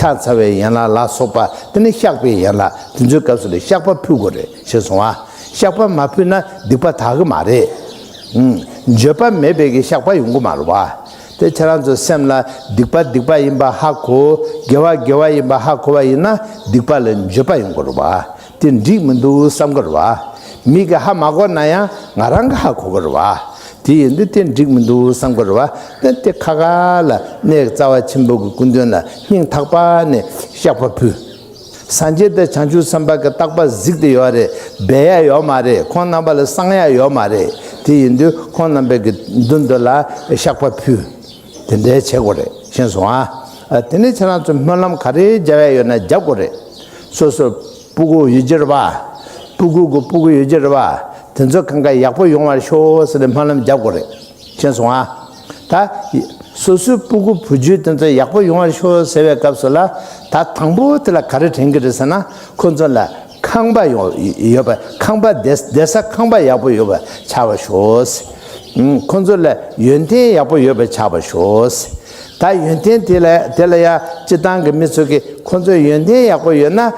ཕྱག་འཚལ་བའི་ཡན་ལག་ལ་སོགས་པ་དེ་ནི་བཤགས་པའི་ཡན་ལག་དེ་ཚོའི་སྐབས་སུ་ལ་བཤགས་པ་ཕུལ་དགོས་རེད། ཤེས་སོང་ཨ། བཤགས་པ་མ་ཕུལ་ན་སྡིག་པ་དག་གི་མ་རེད། ཨུམ། འགྱོད་པ་མེད་པའི་གི་བཤགས་པ་ཡོང་གི་མ་རེད་བ། དེ་ཁྱེད་རང་ཚོ་སེམས་ལ་སྡིག་པ་སྡིག་པ་ཡིན་པ་ཧ་གོ། དགེ་བ་དགེ་བ་ཡིན་པ་ཧ་གོ་བ་ཡིན་ན་སྡིག་པ་ལ་འགྱོད་པ་ཡོང་གི་རེད་བ། དེ་འགྲིག་མི་འདུག་བསམ་གི་རེད་བ། མི་གིས་ཧ་མ་གོ་ན་ཡང་ང་རང་གིས་ཧ་གོ་གི་རེད་བ། དེ་ཡིན་དུས་དེ་འགྲིག་མི་འདུག་བསམ་གི་རེད་བ། དེ་དེ་ཁ་ཁ་ལ་གནས་རྩ་བ་ཆེན་པོ་གི་སྐུ་མདུན་ལ་སྙིང་ཐག་པ་ནས་བཤགས་པ་ཕུལ། སངས་རྒྱས་དང་བྱང་ཆུབ་སེམས་དཔའ་གི་རྟག་པ་གཟིགས་ཏེ་ཡོད་རེད། སྦས་ཡ་ཡོད་མ་རེད། ཁོང་རྣམ་པ་ལ་གསང་ཡ་ཡོད་མ་རེད། དེ་ཡིན་དུས་ཁོང་རྣམ་པའི་གི་མདུན་དུ་ལ་བཤགས་པ་ཕུལ། དེ་འདྲའི་བྱེད་དགོས་རེད། ཤེས་སོང་ཨ། ཨ། དེ་ནས་ཁྱེད་རང་ཚོ་སྨོན་ལམ་ག་རེ་རྒྱག་ཡ་ཡོད་ན་རྒྱབ་དགོས་རེད། སོ་སོ་སྤུ་གུ་ཡོད་ཀྱི་རེད་བ། སྤུ་གུ་གི་སྤུ་གུ་ཡོད་ཀྱི་རེད་བ། དེ་ཚོ་གང་ག་ཡག་པོ་ཡོང་བར་ཤོག་ཟེར་ནས་སྨོན་ལམ་རྒྱབ་དགོས་རེད། ཤེས་སོང་ཨ། ད་སོ་སོའི་སྤུ་གུ་བུ་རྒྱུད་དེ་ཚོ་ཡག་པོ་ཡོང་བར་ཤོག་ཟེར་བའི་སྐབས་སུ་ལ། ད་དང་པོ་དེ་ལ་ག་རེ་དྲན་གྱི་རེད་ཟེར་ན། ཁོ་ཚོ་ལ་ཁང་པ་ཡོང་ཡོད་པ། ཁང་པ་བསྡད་བསྡད་ས་ཁང་པ་ཡག་པོ་ཡོད་པ་ཆགས་པར་ཤོག། ཨུམ། ཁོ་ཚོ་ལ་ཡོན་ཏན་ཡག་པོ་ཡོད་པ་ཆགས་པར་ཤོག། ད་ཡོན་ཏན་དེ་ལ་དེ་ལ་ཡང་སྤྱིར་བཏང་གི་མི་ཚོ་གིས་ཁོ་ཚོ་ཡོན་ཏན་ཡག་པོ་ཡོད་ན། ཨ།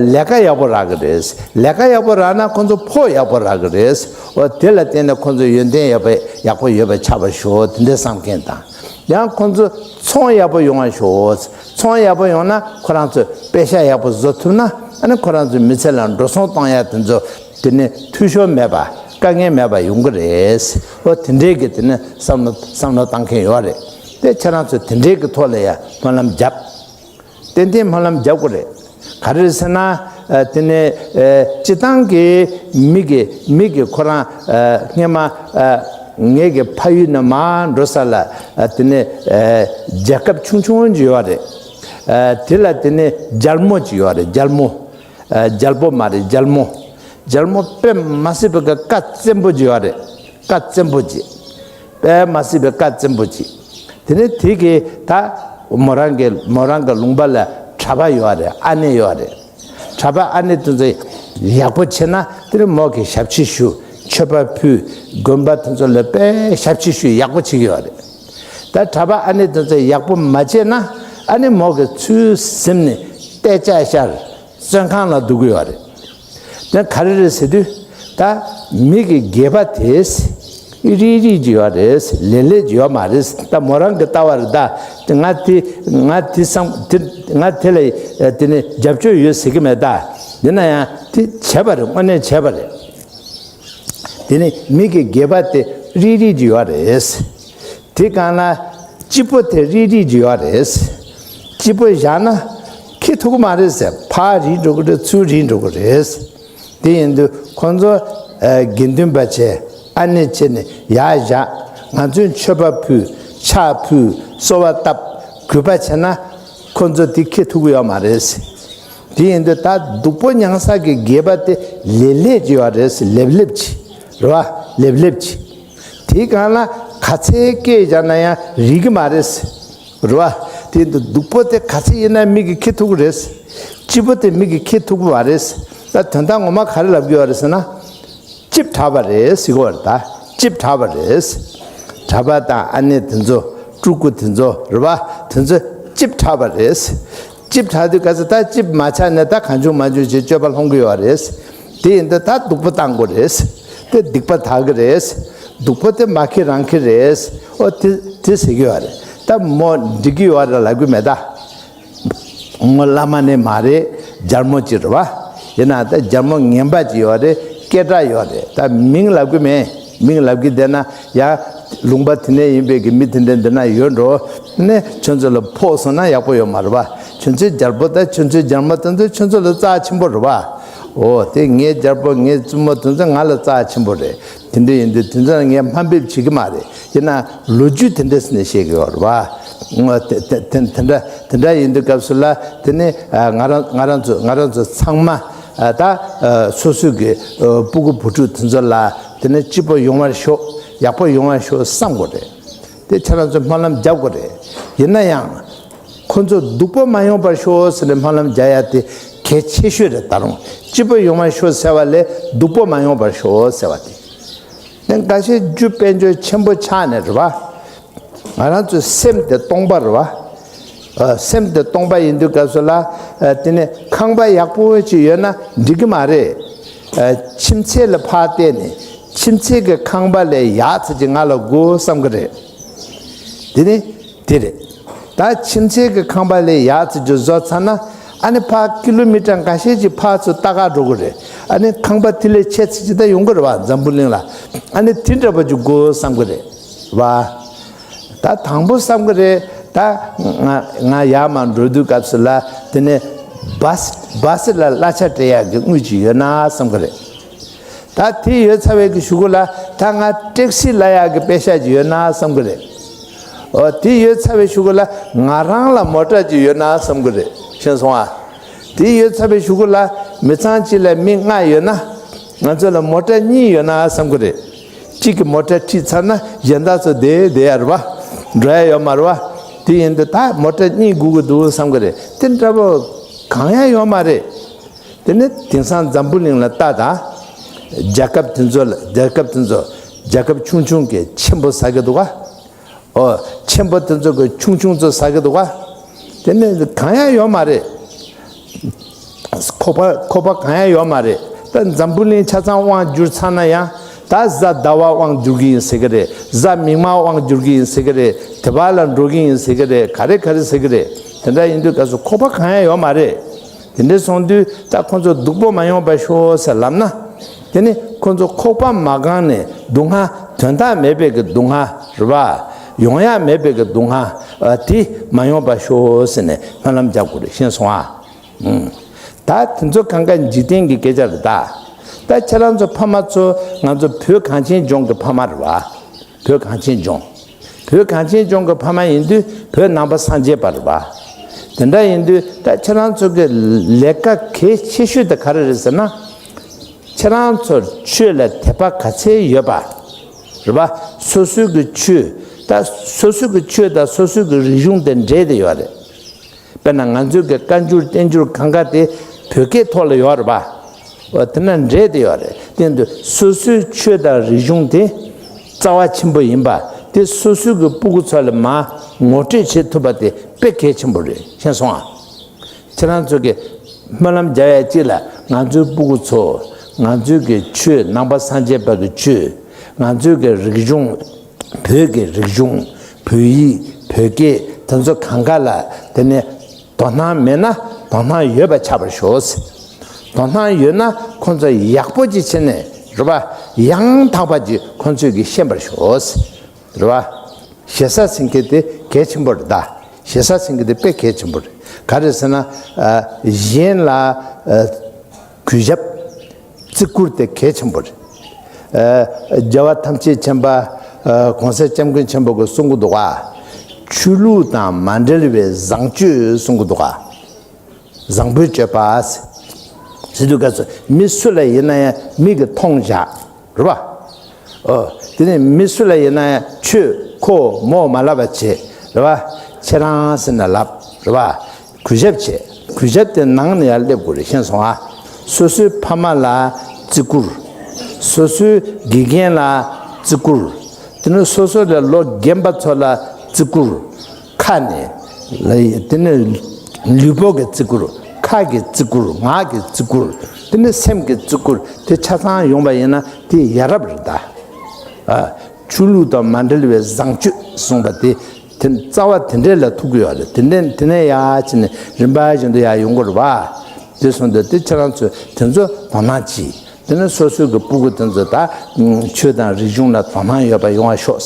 ལས་ཀ་ཡག་པོ་རག་གི་རེད། ལས་ཀ་ཡག་པོ་རག་ན་ཁོ་ཚོ་ཕོགས་ཡག་པོ་རག་གི་རེད། འོ་དེ་ལ་བརྟེན་ནས་ཁོ་ཚོ་ཡོན་ཏན་ཡག་པོ་ཡག་པོ་ཡོད་པ་ཆགས་པར་ཤོག། དེ་འདྲའི་བསམ་མཁན་དང་། ཡང་ཁོ་ཚོ་ཚོང་ཡག་པོ་ཡོང་བར་ཤོག། ཚོང་ཡག་པོ་ཡོང་ན་ཁོ་རང་ཚོས་པེ་ཤ་ཡག་པོ་བཟོ་ཐུབ་ན། ཨ་ནི་ཁོ་རང་ཚོའི་མི་ཚེ་ལ་འགྲོ་སོང་གཏོང་ཡག་དེ་ཚོ་དེ་ནི་འཐུས་ཤོར་མེད་པ། དཀའ་ངལ་མེད་པ་ཡོང་གི་རེད། འོ་དེ་འདྲའི་གི་དེ་ནི་བསམ་བློ་བསམ་བློ་བཏང་མཁན་ཡོད་རེད། དེ་ཁྱེད་རང་ཚོས་དེ་འདྲའི་གི་ཐོག་ལ་ཡང་སྨོན་ལམ་བརྒྱབ། ཏན་ཏན་སྨོན་ལམ་རྒྱག་དགོས་རེད། ག་རེ་ཟེར་ན། ཨ། དེ་ནས། ཨ། སྤྱི་བཏང་གི་མི་གི་མི་གི་ཁོ་རང་། ཨ། སྔས་མ། ཨ། ངེད་ཀྱི་ཕ་ཡུལ་ནས་མར་འགྲོ་ས་ལ། ཨ། དེ་ནས། ཨ། རྒྱལ་ཁབ་ཆུང་ཆུང་ཅིག་ཡོད་རེད། ཨ། དེ་ལ་དེ་ནས་རྒྱལ་མོ་ཅིག་ཡོད་རེད། རྒྱལ་མོ། ཨ། རྒྱལ་པོ་མ་རེད། རྒྱལ་མོ། རྒྱལ་མོ་དཔེ་མ་སྲིད་པའི་ཀ་བཙན་པོ་ཅིག་ཡོད་རེད། བཀའ་བཙན་པོ་ཅིག་དཔེ་མ་སྲིད་པའི་བཀའ་བཙན་པོ་ཅིག་དེ་ནས་དེ་གིས་ད་མོ་རང་གི་མོ་རང་གི་ལུང་པ་ལ་གྲྭ་པ་ཡོད་རེད། ཨ་ནེ་ཡོད་རེད། གྲྭ་པ་ཨ་ནེ་དེ་ཚོ་ཡག་པོ་བྱས་ན་དེ་ནས་མོ་གིས་ཞབས་ཕྱི་ཞུ། མཆོད་པ་ཕུལ། དགོན་པ་དེ་ཚོ་ལ་དཔེ་ཞབས་ཕྱི་ཞུ་ཡག་པོ་བྱེད་ཀྱི་ཡོད་རེད། ད་གྲྭ་པ་ཨ་ནེ་དེ་ཚོ་ཡག་པོ་མ་བྱས་ན་ཨ་ནེ་མོ་གིས་ཚུར་ཟིན་ནས་ཏེ་ལྕག་ཤར་བཙོན་ཁང་ལ་འདུག་གི་ཡོད་རེད། དེ་ག་རེ་རེད་ཟེར་དུས། ད་མི་གི་སྒེར་པ་དེ་རིག་རིག་ཅིག་ཡོད་རེད། ལེགས་ལེགས་ཅིག་ཡོད་མ་རེད། ད་མོ་རང་གི་ལྟ་བ་རེད། ད་ང་དེ་ང་དེ་བསམ་དེ་ང་དེ་ལ་དེ་ནས་རྒྱབ་སྐྱོར་ཡོད་ཟེར་གི་མེད། ད་ཡིན་ན་ཡང་དེ་བྱས་པ་རེད། དངོས་གནས་བྱས་པ་རེད། དེ་ནས་མི་གི་སྒེར་པ་དེ་རིག་རིག་ཅིག་ཡོད་རེད། དེ་གང་ལ་སྐྱིད་པོ་དེ་རིག་རིག་ཅིག་ཡོད་རེད། སྐྱིད་པོ་བཞག་ན་ཁེ་ཐུག་གི་མ་རེད་ཟེར། ཕར་རིལ་འགྲོ་གི་རེད། ཚུར་རིལ་འགྲོ་གི་རེད། དེ་ཡིན་དུས་ཁོང་ཚོ་ཨ་དགེ་འདུན་པ་བྱས་ཨ་ནེ་བྱས་ནས་ཡར་བཞག་ང་ཚོས་མཆོད་པ་ཕུལ། ཕྱག་ཕུལ། གསོལ་བ་བཏབ། གུས་པ་བྱས་ན་ཁོང་ཚོ་དེ་ཁེ་ཐུག་གི་ཡོད་མ་རེད། དེ་ཡིན་དུས་ད་སྡུག་པོ་མྱངས་ས་གི་སྒེར་པ་དེ་ལེབ་ལེབ་ཅིག་ཡོད་རེད། ལེབ་ལེབ་ཅིག་རེད་བ། ལེབ་ལེབ་ཅིག་དེའི་སྒང་ལ་ག་ཚད་སྐད་བརྒྱབ་ན་ཡང་རིག་གི་མ་རེད། རེད་བ། དེ་འདུག་སྡུག་པོ་དེ་ག་ཚད་ཡིན་ན་མི་གིས་ཁེ་ཐུག་གི་རེད། སྐྱིད་པོ་དེ་མི་གིས་ཁེ་ཐུག་གི་མ་རེད། ད་དོན་དག་ངོ་མ་ག་རེ་ལབ་ཀྱི་ཡོད་རེད་ཟེར་ན། ལྕེབ་དྲགས་པ་རེད་ཟེར་གྱི་ཡོད་རེད། ད་ལྕེབ་དྲགས་པ་རེད། གྲྭ་པ་དང་ཨ་ནེ་དེ་ཚོ་སྤྲུལ་སྐུ་དེ་ཚོ་རེད་བ། དེ་ཚོ་ལྕེབ་དྲགས་པ་རེད། ལྕེབ་དྲགས་དུས་ག་ཚོད་ད་ལྕེབ་མ་ཆགས་ནས་ད་གང་བྱུང་མང་བྱུང་བྱས་སྤྱོད་པ་སློང་གི་ཡོད་རེད། དེ་ཡིན་དུས་ད་སྡུག་པོ་བཏང་དགོས་རེད། དེ་སྡིག་པ་དག་གི་རེད། སྡུག་པོ་དེ་མ་ཁེ་རང་ཁེ་རེད། ཨོ་དེ་དེ་ཟེར་གི་ཡོད་རེད། ད་མོ་འགྲིག་གི་ཡོད་རེད་ལབ་གི་མེད་ད། མོ་བླ་མ་ནི་མ་རེད། རྒྱལ་མོ་ཅིག་རེད་བ། ཡིན་ན་ད་རྒྱལ་མོ་ངན་པ་ཅིག་ཡོད་རེད། སྐད་གྲགས་ཡོད་རེད། ད་མིང་ལབ་གི་མེད། མིང་ལབ་གི་བསྡད་ན་ཡང་ལུང་པ་དེ་ནས་ཡིན་པའི་གི་མི་དེ་འདྲ་འདི་ན་ཡོད་འགྲོ། ནས་ཁྱོད་ཚོ་ལ་ཕོག་སོང་ན་ཡག་པོ་ཡོད་མ་རེད་བ། ཁྱོད་ཚོའི་རྒྱལ་པོ་དང་ཁྱོད་ཚོའི་རྒྱལ་མོ་དེ་ཚོ་ཁྱོད་ཚོ་ལ་རྩ་ཆེན་པོ་རེད་བ། འོ་དེ་ངའི་རྒྱལ་པོ་ངའི་བཙུན་མོ་དེ་ཚོ་ང་ལ་རྩ་ཆེན་པོ་རེད། དེ་འདྲ་ཡིན་དུས་དེ་ཚོ་ལ་ངས་དམའ་འབེབས་བྱེད་ཀྱི་མ་རེད། ཡིན་ན་ལོ་རྒྱུས་དེ་འདྲ་ཟེར་ནས་བཤད་ཀྱི་ཡོད་རེད་བ། དེ་དེ་དེ་དེ་འདྲ་དེ་འདྲ་ཡིན་དུས་སྐབས་སུ་ལ་དེ་ནི་ང་རང་ང་རང་ཚོ་ང་རང་ཚོ་ཚང་མ་ད་སོ་སོའི་གི་སྤུ་གུ་བུ་ཕྲུག་དེ་ཚོ་ལ་དེ་ནི་སྐྱིད་པོ་ཡོང་བར་ཤོག་ཡག་པོ་ཡོང་བར་ཤོག་བསམ་དགོས་རེད། དེ་ཁྱེད་རང་ཚོས་སྨོན་ལམ་རྒྱབ་དགོས་རེད། ཡིན་ན་ཡང་། ཁོ་ཚོ་སྡུག་པོ་མ་ཡོང་བར་ཤོག་ཟེར་ནས་སྨོན་ལམ་རྒྱག་ཡ་དེ་གལ་ཆེ་ཤོས་རེད། ད་རུང་སྐྱིད་པོ་ཡོང་བར་ཤོག་ཟེར་བ་ལས་སྡུག་པོ་མ་ཡོང་བར་ཤོག་ཟེར་བ་དེ། དེ་འགའ་ཤས་རྒྱུ་དཔལ་འབྱོར་ཆེན་པོ་ཆགས་ནས་རེད་བ། ང་རང་ཚོའི་སེམས་དེ་སྟོང་པ་རེད་བ། ཨ། སེམས་དེ་སྟོང་པ་ཡིན་དུས་སྐབས་སུ་ལ། ཨ། དེ་ནས་ཁང་པ་ཡག་པོ་ཅིག་ཡོད་ན་འགྲིག་གི་མ་རེད། ཨ། ཁྱིམ་མཚེས་ལ་ཕར་བལྟས་ནས་ཁྱིམ་མཚེས་ཀྱི་ཁང་པ་ལས་ཡག་ཙམ་ཅིག་ང་ལ་དགོས་བསམ་གི་རེད། དེ་ནི་དེ་རེད། ད་ཁྱིམ་མཚེས་ཀྱི་ཁང་པ་ལས་ཡག་ཙམ་ཅིག་བཟོ་ཚར་ན། ཨ་ནི་ཕར་ཀི་ལོ་མི་ཊར་འགའ་ཤས་ཅིག་ཕར་ཚུར་ལྟ་ག་འགྲོ་གི་རེད། ཨ་ནི་ཁང་པ་དེ་ལས་ཆེ་ཙམ་ཅིག་ད་ཡོང་གི་རེད་བ། འཛམ་བུ་གླིང་ལ། ཨ་ནི་དེ་འདྲ་པོ་ཅིག་དགོས་བསམ་གི་རེད་བ། ད་དང་པོ་བསམ་གི་རེད། ད་ང་ང་ཡར་མར་འགྲོ་དུས་སྐབས་སུ་ལ་དེ་ནས་བཱ་སི་བཱ་སི་ལ་གླ་ཆ་སྤྲད་ཡག་གི་དངུལ་ཅིག་ཡོད་ན་བསམ་གི་རེད། ད་དེ་ཡོད་ཚར་བའི་གི་གཞུག་གུ་ལ་ད་ང་ཊེག་སི་གླ་ཡག་གི་པེ་ཤ་ཅིག་ཡོད་ན་བསམ་གི་རེད། ཨོ་དེ་ཡོད་ཚར་བའི་གཞུག་གུ་ལ་ང་རང་ལ་མོ་ཊ་ཅིག་ཡོད་ན་བསམ་གི་རེད། ཤེས་སོང་ཨ། དེ་ཡོད་ཚར་བའི་གཞུག་གུ་ལ་མི་ཚང་གཅིག་ལ་མི་ལྔ་ཡོད་ན། ང་ཚོ་ལ་མོ་ཊ་གཉིས་ཡོད་ན་བསམ་གི་རེད། གཅིག་གི་མོ་ཊ་ཁྲིད་ཚར་ན་གཞན་དག་ཚོ་བསྡད་བསྡད་ཡ་རེད་བ། འགྲོ་ཡ་ཡོད་མ་རེད་བ། དེ་ཡིན་དུས་ད་མོ་ཊ་གཉིས་དགོས་ཀྱི་འདུག་བསམ་གི་རེད། དེ་འདྲ་པོ་གང་ཡང་ཡོད་མ་རེད། དེ་ནི་དེང་སང་འཛམ་བུ་གླིང་ལ་ལྟ་དང་། རྒྱལ་ཁབ་དེ་ཚོ་ལ་རྒྱལ་ཁབ་དེ་ཚོ་རྒྱལ་ཁབ་ཆུང་ཆུང་གིས་ཆེན་པོ་ཟ་གི་འདུག་ག། ཨོ། ཆེན་པོ་དེ་ཚོ་གིས་ཆུང་ཆུང་ཚོ་ཟ་གི་འདུག་ག། དེ་ནི་གང་ཡང་ཡོད་མ་རེད། ཁོག་པ་ཁོག་པ་གང་ཡང་ཡོད་མ་རེད། ད་འཛམ་བུ་གླིང་ཆ་ཚང་དབང་བསྒྱུར་ཚར་ན་ཡང་ད་གཟའ་ཟླ་བ་དབང་བསྒྱུར་གི་ཡིན་ཟེར་གི་རེད། གཟའ་མིག་དམར་དབང་བསྒྱུར་གི་ཡིན་ཟེར་གི་རེད། དེ་བར་ལ་འགྲོ་གི་ཡིན་ཟེར་གི་རེད། ག་རེ་ག་རེ་ཟེར་གི་རེད། དེ་འདྲ་ཡིན་དུས་སྐབས་སུ་ཁོག་པ་གང་ཡང་ཡོད་མ་རེད། དེ་འདྲ་སོང་དུས་ད་ཁོང་ཚོ་སྡུག་པོ་མ་ཡོང་བར་ཤོག་ཟེར་ལབ་ན། དེ་ནི་ཁོང་ཚོ་ཁོག་པ་མ་གང་ནས་སྡུག་བསྔལ་དོན་དག་མེད་པའི་གི་སྡུག་བསྔལ་རེད་བ། ཡོང་ཡ་མེད་པའི་གི་སྡུག་བསྔལ། ཨ་དེ་མ་ཡོང་པ་ཤོག་ཟེར་ནས་སྨོན་ལམ་རྒྱག་དགོས་རེད། ཤེས་སོང་ཨ། ཨུམ། ད་དེ་ཚོ་གང་ག་འཇིག་རྟེན་གྱི་སྐད་ཆ་རེད་ད། ད་ཁྱེད་རང་ཚོ་ཕ་མ་ཚོ་ང་ཚོ་བོད་གངས་ཅན་ལྗོངས་ཀྱི་ཕ་མ་རེད་བ། བོད་གངས་ཅན་ལྗོངས། བོད་གངས་ཅན་ལྗོངས་ཀྱི་ཕ་མ་ཡིན་དུས་བོད་ནང་པ་སངས་རྒྱས་པ་རེད་བ། དེ་འདྲ་ཡིན་དུས་ད་ཁྱེད་རང་ཚོ་གི་ལས་ཀ་གལ་ཆེ་ཤོས་དེ་ག་རེ་རེད་ཟེར་ན། ཁྱེད་རང་ཚོར་ཆོས་ལ་དད་པ་ག་ཚད་ཡོད་པ། རེད་བ། སོ་སོའི་གི་ཆོས། ད་སོ་སོའི་གི་ཆོས་དང་སོ་སོའི་གི་རིག་གཞུང་དེ་འདྲེས་ཏེ་ཡོད་རེད། དཔེར་ན་ང་ཚོའི་གི་བཀའ་འགྱུར་བསྟན་འགྱུར་གང་ག་དེ་བོད་སྐད་ཐོག་ལ་ཡོད་རེད་བ། འོ་དེ་ན་འདྲེས་ཏེ་ཡོད་རེད། དེ་འདུག་སོ་སོའི་ཆོས་དང་རིག་གཞུང་དེ་རྩ་བ་ཆེན་པོ་ཡིན་པ་དེ་སོ་སོའི་གི་སྤུ་གུ་ཚོ་ལ་མར་ངོ་སྤྲོད་བྱེད་ཐུབ་པ་དེ་དཔེ་གལ་ཆེན་པོ་རེད། ཤེས་སོང་ཨ། ཁྱེད་རང་ཚོ་གི་སྨོན་ལམ་རྒྱག་ཡ་གཅིག་ལ་ང་ཚོའི་སྤུ་གུ་ཚོ་ང་ཚོའི་གི་ཆོས་ནང་པ་སངས་རྒྱས་པ་གི་ཆོས། ང་ཚོའི་གི་རིག་གཞུང་། བོད་ཀྱི་རིག་གཞུང་། བོད་ཡིག་བོད་སྐད་དེ་ཚོ་གང་ག་ལ་དེ་ནས་དོ་སྣང་མེད་ན་དོ་སྣང་ཡོད་པ་ཆགས་པར་ཤོག། དོ་སྣང་ཡོད་ན་ཁོང་ཚོ་ཡག་པོ་ཅིག་བྱས་ནས་རེད་པ། ཡང་དག་པ་ཅིག་ཁོང་ཚོས་ཀྱིས་ཤེས་པར་ཤོག། རེད་པ། ཞེ་ས་ཟེར་མཁན་དེ་གལ་ཆེན་པོ་རེད་ད། ཞེ་ས་ཟེར་མཁན་དེ་དཔེ་གལ་ཆེན་པོ་རེད། ག་རེ་ཟེར་ན། ཨ། གཞན་ལ་ཨ་གུས་ཞབས་བརྩི་བཀུར་དེ་གལ་ཆེན་པོ་རེད། ཨ། རྒྱལ་བ་ཐམས་ཅད་མཁྱེན་པ། ཨ། གོང་ས་སྐྱབས་མགོན་ཆེན་པོ་གིས་གསུང་གི་འདུག་ག། ཆོས་ལུགས་དང་མ་འབྲེལ་བའི་བཟང་སྤྱོད་གསུང་གི་འདུག་ག། བཟང་པོའི་སྤྱོད་པ། ཟེར་དུས་སྐབས་སུ་མི་སུ་ལ་ཡིན་ན་ཡང་མིག་གིས་མཐོང་བཞག། རེད་པ། ཨོ། དེ་ནས་མི་སུ་ལ་ཡིན་ན་ཡང་ཁྱོད་ཁོ་མོ་མ་ལབ་པ་བྱེད། རེད་པ། ཁྱེད་རང་ཟེར་ནས་ལབ། རེད་པ། གུས་ཞབས་བྱེད། གུས་ཞབས་དེ་ནང་ནས་ཡར་སླེབས་དགོས་རེད། ཤེས་སོང་ཨ། སོ་སོའི་ཕ་མ་ལ་བརྩི་བཀུར། སོ་སོའི་དགེ་རྒན་ལ་བརྩི་བཀུར། དེ་ནས་སོ་སོ་ལས་ལོ་རྒན་པ་ཚོ་ལ་བརྩི་བཀུར། ཁ་ནས། དེ་ནས་ལུས་པོ་གི་བརྩི་བཀུར། ཁ་གི་བརྩི་བཀུར། ངག་གི་བརྩི་བཀུར། དེ་ནས་སེམས་ཀྱི་བརྩི་བཀུར་དེ་ཆ་ཚང་ཡོང་བ་ཡིན་ན་དེ་ཡ་རབས་རེད་ད། ཨ། ཆོས་ལུགས་དང་མ་འབྲེལ་བའི་བཟང་སྤྱོད་གསུངས་པ་དེ་དེ་རྩ་བ་དེ་འདྲས་ལ་ཐུག་གི་ཡོད་རེད། དེ་འདྲས་དེ་ནས་ཡར་ཕྱིན་ནས་རིམ་པ་བཞིན་དུ་ཡར་ཡོང་གི་རེད་པ། དེ་སོང་དུས་དེ་ཁྱེད་རང་ཚོས་དེ་ཚོ་དོ་སྣང་གྱིས། དེ་ནས་སོ་སོའི་གི་སྤུ་གུ་དེ་ཚོ་ད་ཆོས་དང་རིག་གཞུང་ལ་དོ་སྣང་ཡོད་པ་ཡོང་བ་ཤོག།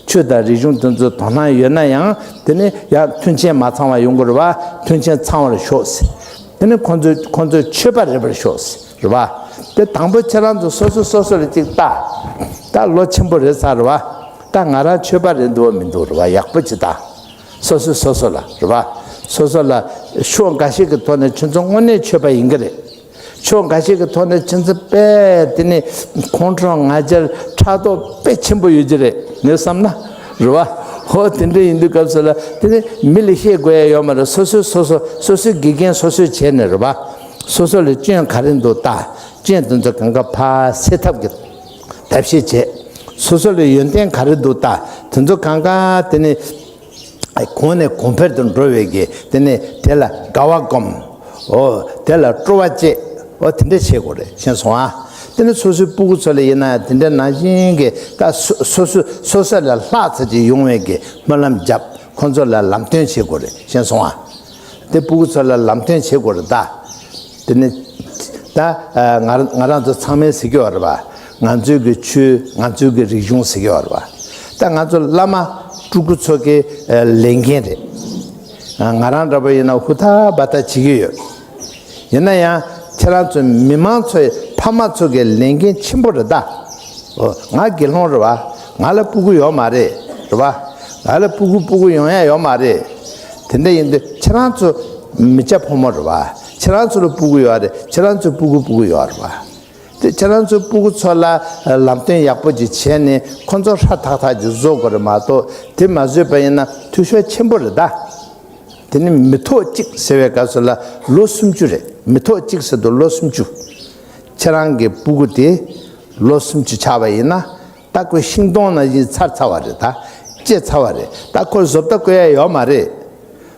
ཆོས་དང་རིག་གཞུང་དེ་ཚོ་དོ་སྣང་ཡོད་ན་ཡང་དེ་ནས་ཡང་མཐུན་རྐྱེན་མ་ཚང་བ་ཡོང་གི་རེད་པ། མཐུན་རྐྱེན་ཚང་བར་ཤོག། དེ་ནས་ཁོང་ཚོས་ཁོང་ཚོས་ཆོས་པ་རེད་པར་ཤོག། རེད་པ། དེ་དང་པོ་ཁྱེད་རང་ཚོ་སོ་སོ་སོ་སོ་ལ་ཅིག་ལྟ། ད་ལོ་ཆེན་པོ་རེད་ས་རེད་པ། ད་ང་རང་ཆོས་པ་རེད་འདུག་མི་འདུག་རེད་པ། ཡག་པོ་ཅིག་ལྟ། སོ་སོ་སོ་སོ་ལ་རེད་པ། སོ་སོ་ལ་ཕྱོགས་འགའ་ཞིག་གི་ཐོག་ནས་ཁྱོད་ཚོ་དངོས་གནས་ཆོས་པ་ཡིན་གྱི་རེད། ཕྱོགས་འགའ་ཞིག་གི་ཐོག་ནས་ཁྱོད་ཚོ་དཔེ་དེ་ནི་ཁོང་ཁྲོ་ང་རྒྱལ་ཕྲག་དོག་དཔེ་ཆེན་པོ་ཡོད་ཀྱི་རེད། ངས་བསམ་ན་རེད་པ། ཧོ་དེ་འདྲ་ཡིན་དུས་སྐབས་སུ་ལ་དེ་ནི་མི་ལ་བཤད་དགོས་ཡ་ཡོད་མ་རེད། སོ་སོས་སོ་སོ་སོ་སོའི་དགེ་རྒན་སོ་སོས་བྱས་ནས་རེད་པ། སོ་སོ་ལ་སྐྱོན་ག་རེ་འདུག་ལྟ། སྐྱོན་དེ་ཚོ་གང་ག་ཕར་སེལ་ཐབས་ཀྱི་ཐབས་ཤེས་བྱེད། སོ་སོ་ལ་ཡོན་ཏན་ག་རེ་འདུག་ལྟ། དེ་ཚོ་གང་ག་དེ་ནི་གོང་ནས་གོང་འཕེལ་དུ་འགྲོ་བའི་གི་དེ་ནི་དེ་ལ་དགའ་བ་སྒོམ། ཨོ། དེ་ལ་སྤྲོ་བ་བསྐྱེད། ཨོ་དེ་འདྲ་བྱེད་དགོས་རེད། ཤེས་སོང་ཨ། དེ་ནི་སོ་སོའི་སྤུ་གུ་ཚོ་ལ་ཡིན་ན་དེ་འདྲ་ནང་བཞིན་གི་ད་སོ་སོ་སོ་སོ་ལས་ལྷག་ཙམ་ཅིག་ཡོང་བའི་གི་སྨོན་ལམ་རྒྱབ། ཁོང་ཚོ་ལ་ལམ་སྟོན་བྱེད་དགོས་རེད། ཤེས་སོང་ཨ། དེ་སྤུ་གུ་ཚོ་ལ་ལམ་སྟོན་བྱེད་དགོས་རེད་ད། དེ་ནི་ད་ང་ང་རང་ཚོ་ཚང་མས་ཟེར་གྱི་ཡོད་རེད་པ། ང་ཚོའི་གི་ཆོས་ང་ཚོའི་གི་རིག་གཞུང་ཟེར་གྱི་ཡོད་རེད་པ། ད་ང་ཚོ་བླ་མ་སྤྲུལ་སྐུ་ཚོ་གི་ལས་འགན་རེད། ང་རང་འདྲ་པོ་ཡིན་ན་ཧུར་ཐག་འབད་ཐག་བྱེད་ཀྱི་ཡོད། ཡིན་ན་ཡང་ཁྱེད་རང་ཚོ་མི་མང་ཚོའི་ཕ་མ་ཚོ་གི་ལས་འགན་ཆེན་པོ་རེད་ད། ཨོ། ང་དགེ་སློང་རེད་པ། ང་ལ་སྤུ་གུ་ཡོད་མ་རེད། རེད་པ། ང་ལ་སྤུ་གུ་སྤུ་གུ་ཡོང་ཡ་ཡོད་མ་རེད། དེ་འདྲ་ཡིན་དུས་ཁྱེད་རང་ཚོ་མི་སྐྱ་ཕོ་མོ་རེད་པ། ཁྱེད་རང་ཚོ་ལ་སྤུ་གུ་ཡོད་རེད། ཁྱེད་རང་ཚོའི་སྤུ་གུ་སྤུ་གུ་ཡོད་རེད་པ། དེ་ཁྱེད་རང་ཚོའི་སྤུ་གུ་ཚོ་ལ་ལམ་སྟོན་ཡག་པོ་ཅིག་བྱས་ནས་ཁོ་ཚོ་ཧྲ་ཐག་ཐག་ཅིག་བཟོ་དགོས་རེད་མ་གཏོགས། དེ་མ་བཟོས་པ་ཡིན་ན་འཐུས་ཤོར་ཆེན་པོ་རེད་ད། དེ་ནི་མི་ཐོག་གཅིག་ཟེར་བའི་སྐབས་སུ་ལ་ལོ་སུམ་ཅུ་རེད། མི་ཐོག་གཅིག་ཟེར་དུས་ལོ་སུམ་ཅུ། ཁྱེད་རང་གི་སྤུ་གུ་དེ་ལོ་སུམ་ཅུ་ཆགས་པ་ཡིན་ན། ད་ཁོ་ཤིང་སྡོང་ནང་བཞིན་ཚར་ཚར་བ་རེད་ད། བཅད་ཚར་བ་རེད། ད་ཁོ་བཟོ་ལྟ་བཀོད་ཡ་ཡོད་མ་རེད།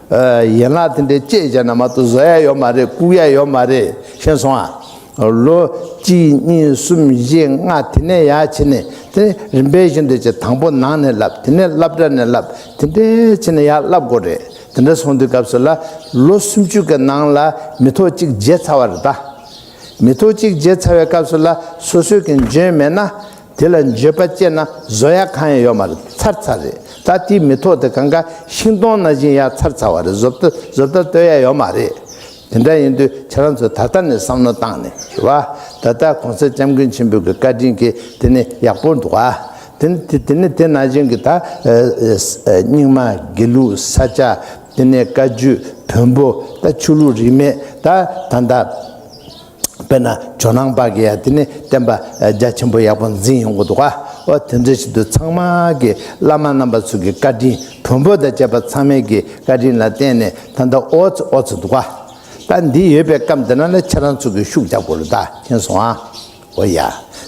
ཨ། ཡན་ལག་དེ་འདྲའི་བཅད་བྱས་ན་མ་གཏོགས་བཟོ་ཡ་ཡོད་མ་རེད། བཀུག་ཡ་ཡོད་མ་རེད། ཤེས་སོང་ཨ། ལོ་གཅིག་གཉིས་གསུམ་བཞི་ལྔ་དེ་ནས་ཡར་ཕྱིན་ནས་དེ་རིམ་པས་བཞིན་དུ་བྱས། དང་པོ་ནང་ནས་བསླབ། དེ་ནས་སློབ་གྲྭ་ནས་བསླབ། དེ་འདྲས་བྱས་ནས་ཡར་བསླབ་དགོས་རེད། དེ་འདྲ་སོང་དུས་སྐབས་སུ་ལ་ལོ་སུམ་ཅུ་གི་ནང་ལ་མི་ཐོག་གཅིག་བརྗེད་ཚར་བ་རེད་ད། མི་ཐོག་གཅིག་བརྗེད་ཚར་བའི་སྐབས་སུ་ལ་སོ་སོའི་གི་འཇོན་མེད་ན། དེ་ལ་འགྱོད་པ་སྐྱེས་ན་བཟོ་ཡ་གང་ཡང་ཡོད་མ་རེད། ཚར་ཚར་རེད། ད་དེའི་མི་ཐོག་དེ་གང་ག་ཤིང་སྡོང་ནང་བཞིན་ཡར་ཚར་ཚར་བ་རེད། བཟོ་ལྟ་བཟོ་ལྟ་ལྟོས་ཡ་ཡོད་མ་རེད། དེ་འདྲ་ཡིན་དུས་ཁྱེད་རང་ཚོ་ད་ལྟ་ནས་བསམ་བློ་བཏང་ནས་རེད་བ། ད་ལྟ་གོང་ས་སྐྱབས་མགོན་ཆེན་པོའི་གི་བཀའ་དྲིན་གྱིས་དེ་ནི་ཡག་པོ་འདུག་ཨ། དེ་ནི་དེ་དེ་ནི་དེ་ནང་བཞིན་གྱི་ད་རྙིང་མ་དགེ་ལུགས་ས་སྐྱ། དེ་ནས་བཀའ་བརྒྱུད་བོན་པོ། ད་ཆོས་ལུགས་རིས་མེད། ད་ད་ལྟ་དཔེར་ན་ཇོ་ནང་པ་གི་ཡ་དེ་ནི་བསྟན་པ་རྒྱ་ཆེན་པོ་ཡག་པོ་འཛིན་ཡོང་གི་འདུག་ག་འོ་དེ་འདྲ་ཞིག་ཏུ་ཚང་མ་གི་བླ་མ་རྣམ་པ་ཚོ་གི་བཀའ་དྲིན། བོན་པོ་དང་བཅས་པ་ཚང་མའི་གི་བཀའ་དྲིན་ལ་བརྟེན་ནས་ད་ལྟ་ཨོ་ཙི་ཨོ་ཙི་འདུག་ག་ད་འདི་ཡོད་པའི་སྐབས་འདི་ན་ལ་ཁྱེད་རང་ཚོ་གི་ཤུགས་རྒྱག་དགོས་རེད། ད་མཁྱེན་སོང་ཨ། འོ་ཡ།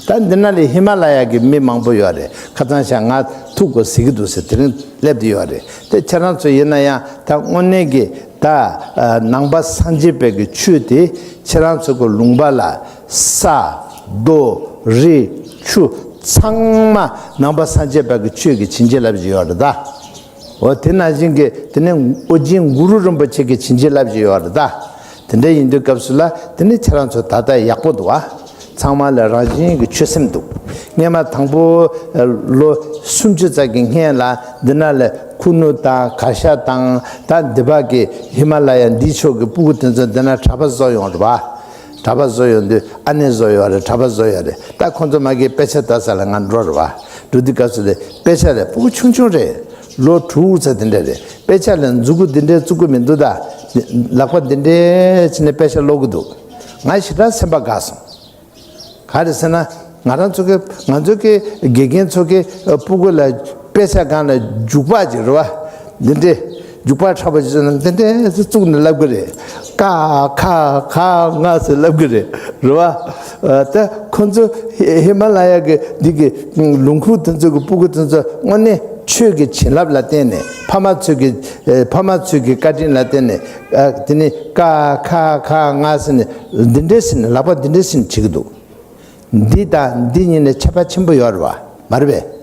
ད་འདི་ན་ལས་ཧི་མ་ལ་ཡ་གི་མི་མང་པོ་ཡོད་རེད། ཁ་སང་ཤག་ང་ཐུག་དགོས་ཟེར་གི་འདུག་ཟེར་དེ་རིང་སླེབས་བསྡད་ཡོད་རེད། དེ་ཁྱེད་རང་ཚོ་ཡིན་ན་ཡང་ད་དངོས་གནས་ཀྱི་ད་ནང་པ་སངས་རྒྱས་པའི་གི་ཆོས་དེ་ཁྱེད་རང་ཚོ་གི་ལུང་པ་ལ་ས་རྡོ་རི་ཆུ་ཚང་མ་ནང་པ་སངས་རྒྱས་པའི་གི་ཆོས་ཀྱི་བྱིན་གྱིས་བརླབས་ཀྱི་ཡོད་རེད་ད། འོ་དེ་ནང་བཞིན་གྱི་དེ་ནས་ཨོ་རྒྱན་གུ་རུ་རིན་པོ་ཆེ་གི་བྱིན་གྱིས་བརླབས་ཀྱི་ཡོད་རེད་ད། དེ་འདྲ་ཡིན་དུས་སྐབས་སུ་ལ་དེ་ནི་ཁྱེད་རང་ཚོ་ད་ལྟ་ཡག་པོ་འདུག་ཨ། ཚང་མ་ལ་རང་བཞིན་གྱི་ཆོད་སེམས་འདུག་སྔན་མ་དང་པོ་ལོ་སུམ་ཅུ་ཙམ་གྱི་སྔན་ལ་འདི་ན་ལ་ཁུ་ནུ་དང་གར་ཞ་དང་ད་འདི་བ་གི་ཧི་མ་ལ་ཡ་འདི་ཕྱོགས་ཀྱི་སྤུ་གུ་དེ་ཚོ་འདི་ན་གྲྭ་པ་བཟོ་ཡོང་རེད་བ། གྲྭ་པ་བཟོ་ཡོང་དུས་ཨ་ནེ་བཟོ་ཡོད་རེད། གྲྭ་པ་བཟོ་ཡོད་རེད། ད་ཁོང་ཚོ་མ་གི་དཔེ་ཆ་ལྟ་ས་ལ་ང་འགྲོ་རེད་བ། འགྲོ་དུས་སྐབས་སུ་ལ་དཔེ་ཆ་རེད། སྤུ་གུ་ཆུང་ཆུང་རེད། ལོ་དྲུག་ཙམ་དེ་འདྲ་རེད། དཔེ་ཆ་ལ་མཛུ་གུ་འདི་འདྲའི་བཙུགས་ཀྱི་མི་འདུག་ད་ལག་པ་འདི་འདྲའི་བྱས་ནས་དཔེ་ཆ་ཀློག་གི་འདུག་ང་ཞེ་དྲག་སེམས་པ་དགའ་སོང་། ག་རེ་ཟེར་ན་ང་རང་ཚོ་གི་ང་ཚོ་གི་དགེ་རྒན་ཚོ་གི་སྤུ་གུ་ལ་དཔེ་ཆ་སྒང་ལ་རྒྱུག་པ་ཅིག་རེད་བ། འདི་འདྲའི་རྒྱུག་པ་འཁྲབ་པ་ཅིག་བཟོས་ན་འདི་འདྲའི་བཙུགས་ནས་ལབ་གི་རེད། ཀ་ཁ་ག་ང་ཟེར་ལབ་གི་རེད། རེད་བ། ད་ཁོ་ཚོ་ཧི་མ་ལ་ཡ་གི་འདི་གི་ལུང་ཁུག་དེ་ཚོ་གི་སྤུ་གུ་དེ་ཚོ་དངོས་གནས་ཆོས་ཀྱི་བྱིན་རླབས་ལ་བརྟེན་ནས་ཕ་མ་ཚོས་ཀྱི་ཕ་མ་ཚོས་ཀྱི་བཀའ་དྲིན་ལ་བརྟེན་ནས་དེ་ནི་ཀ་ཁ་ག་ང་ཟེར་ནས་འདི་འདྲའི་ཟེར་ནས་ལག་པ་འདི་འདྲའི་ཟེར་ནས་བྱེད་ཀྱི་འདུག་འདི་དང་འདི་གཉིས་ནས་ཁྱད་པར་ཆེན་པོ་ཡོད་རེད་བ། མ་རེད་པས།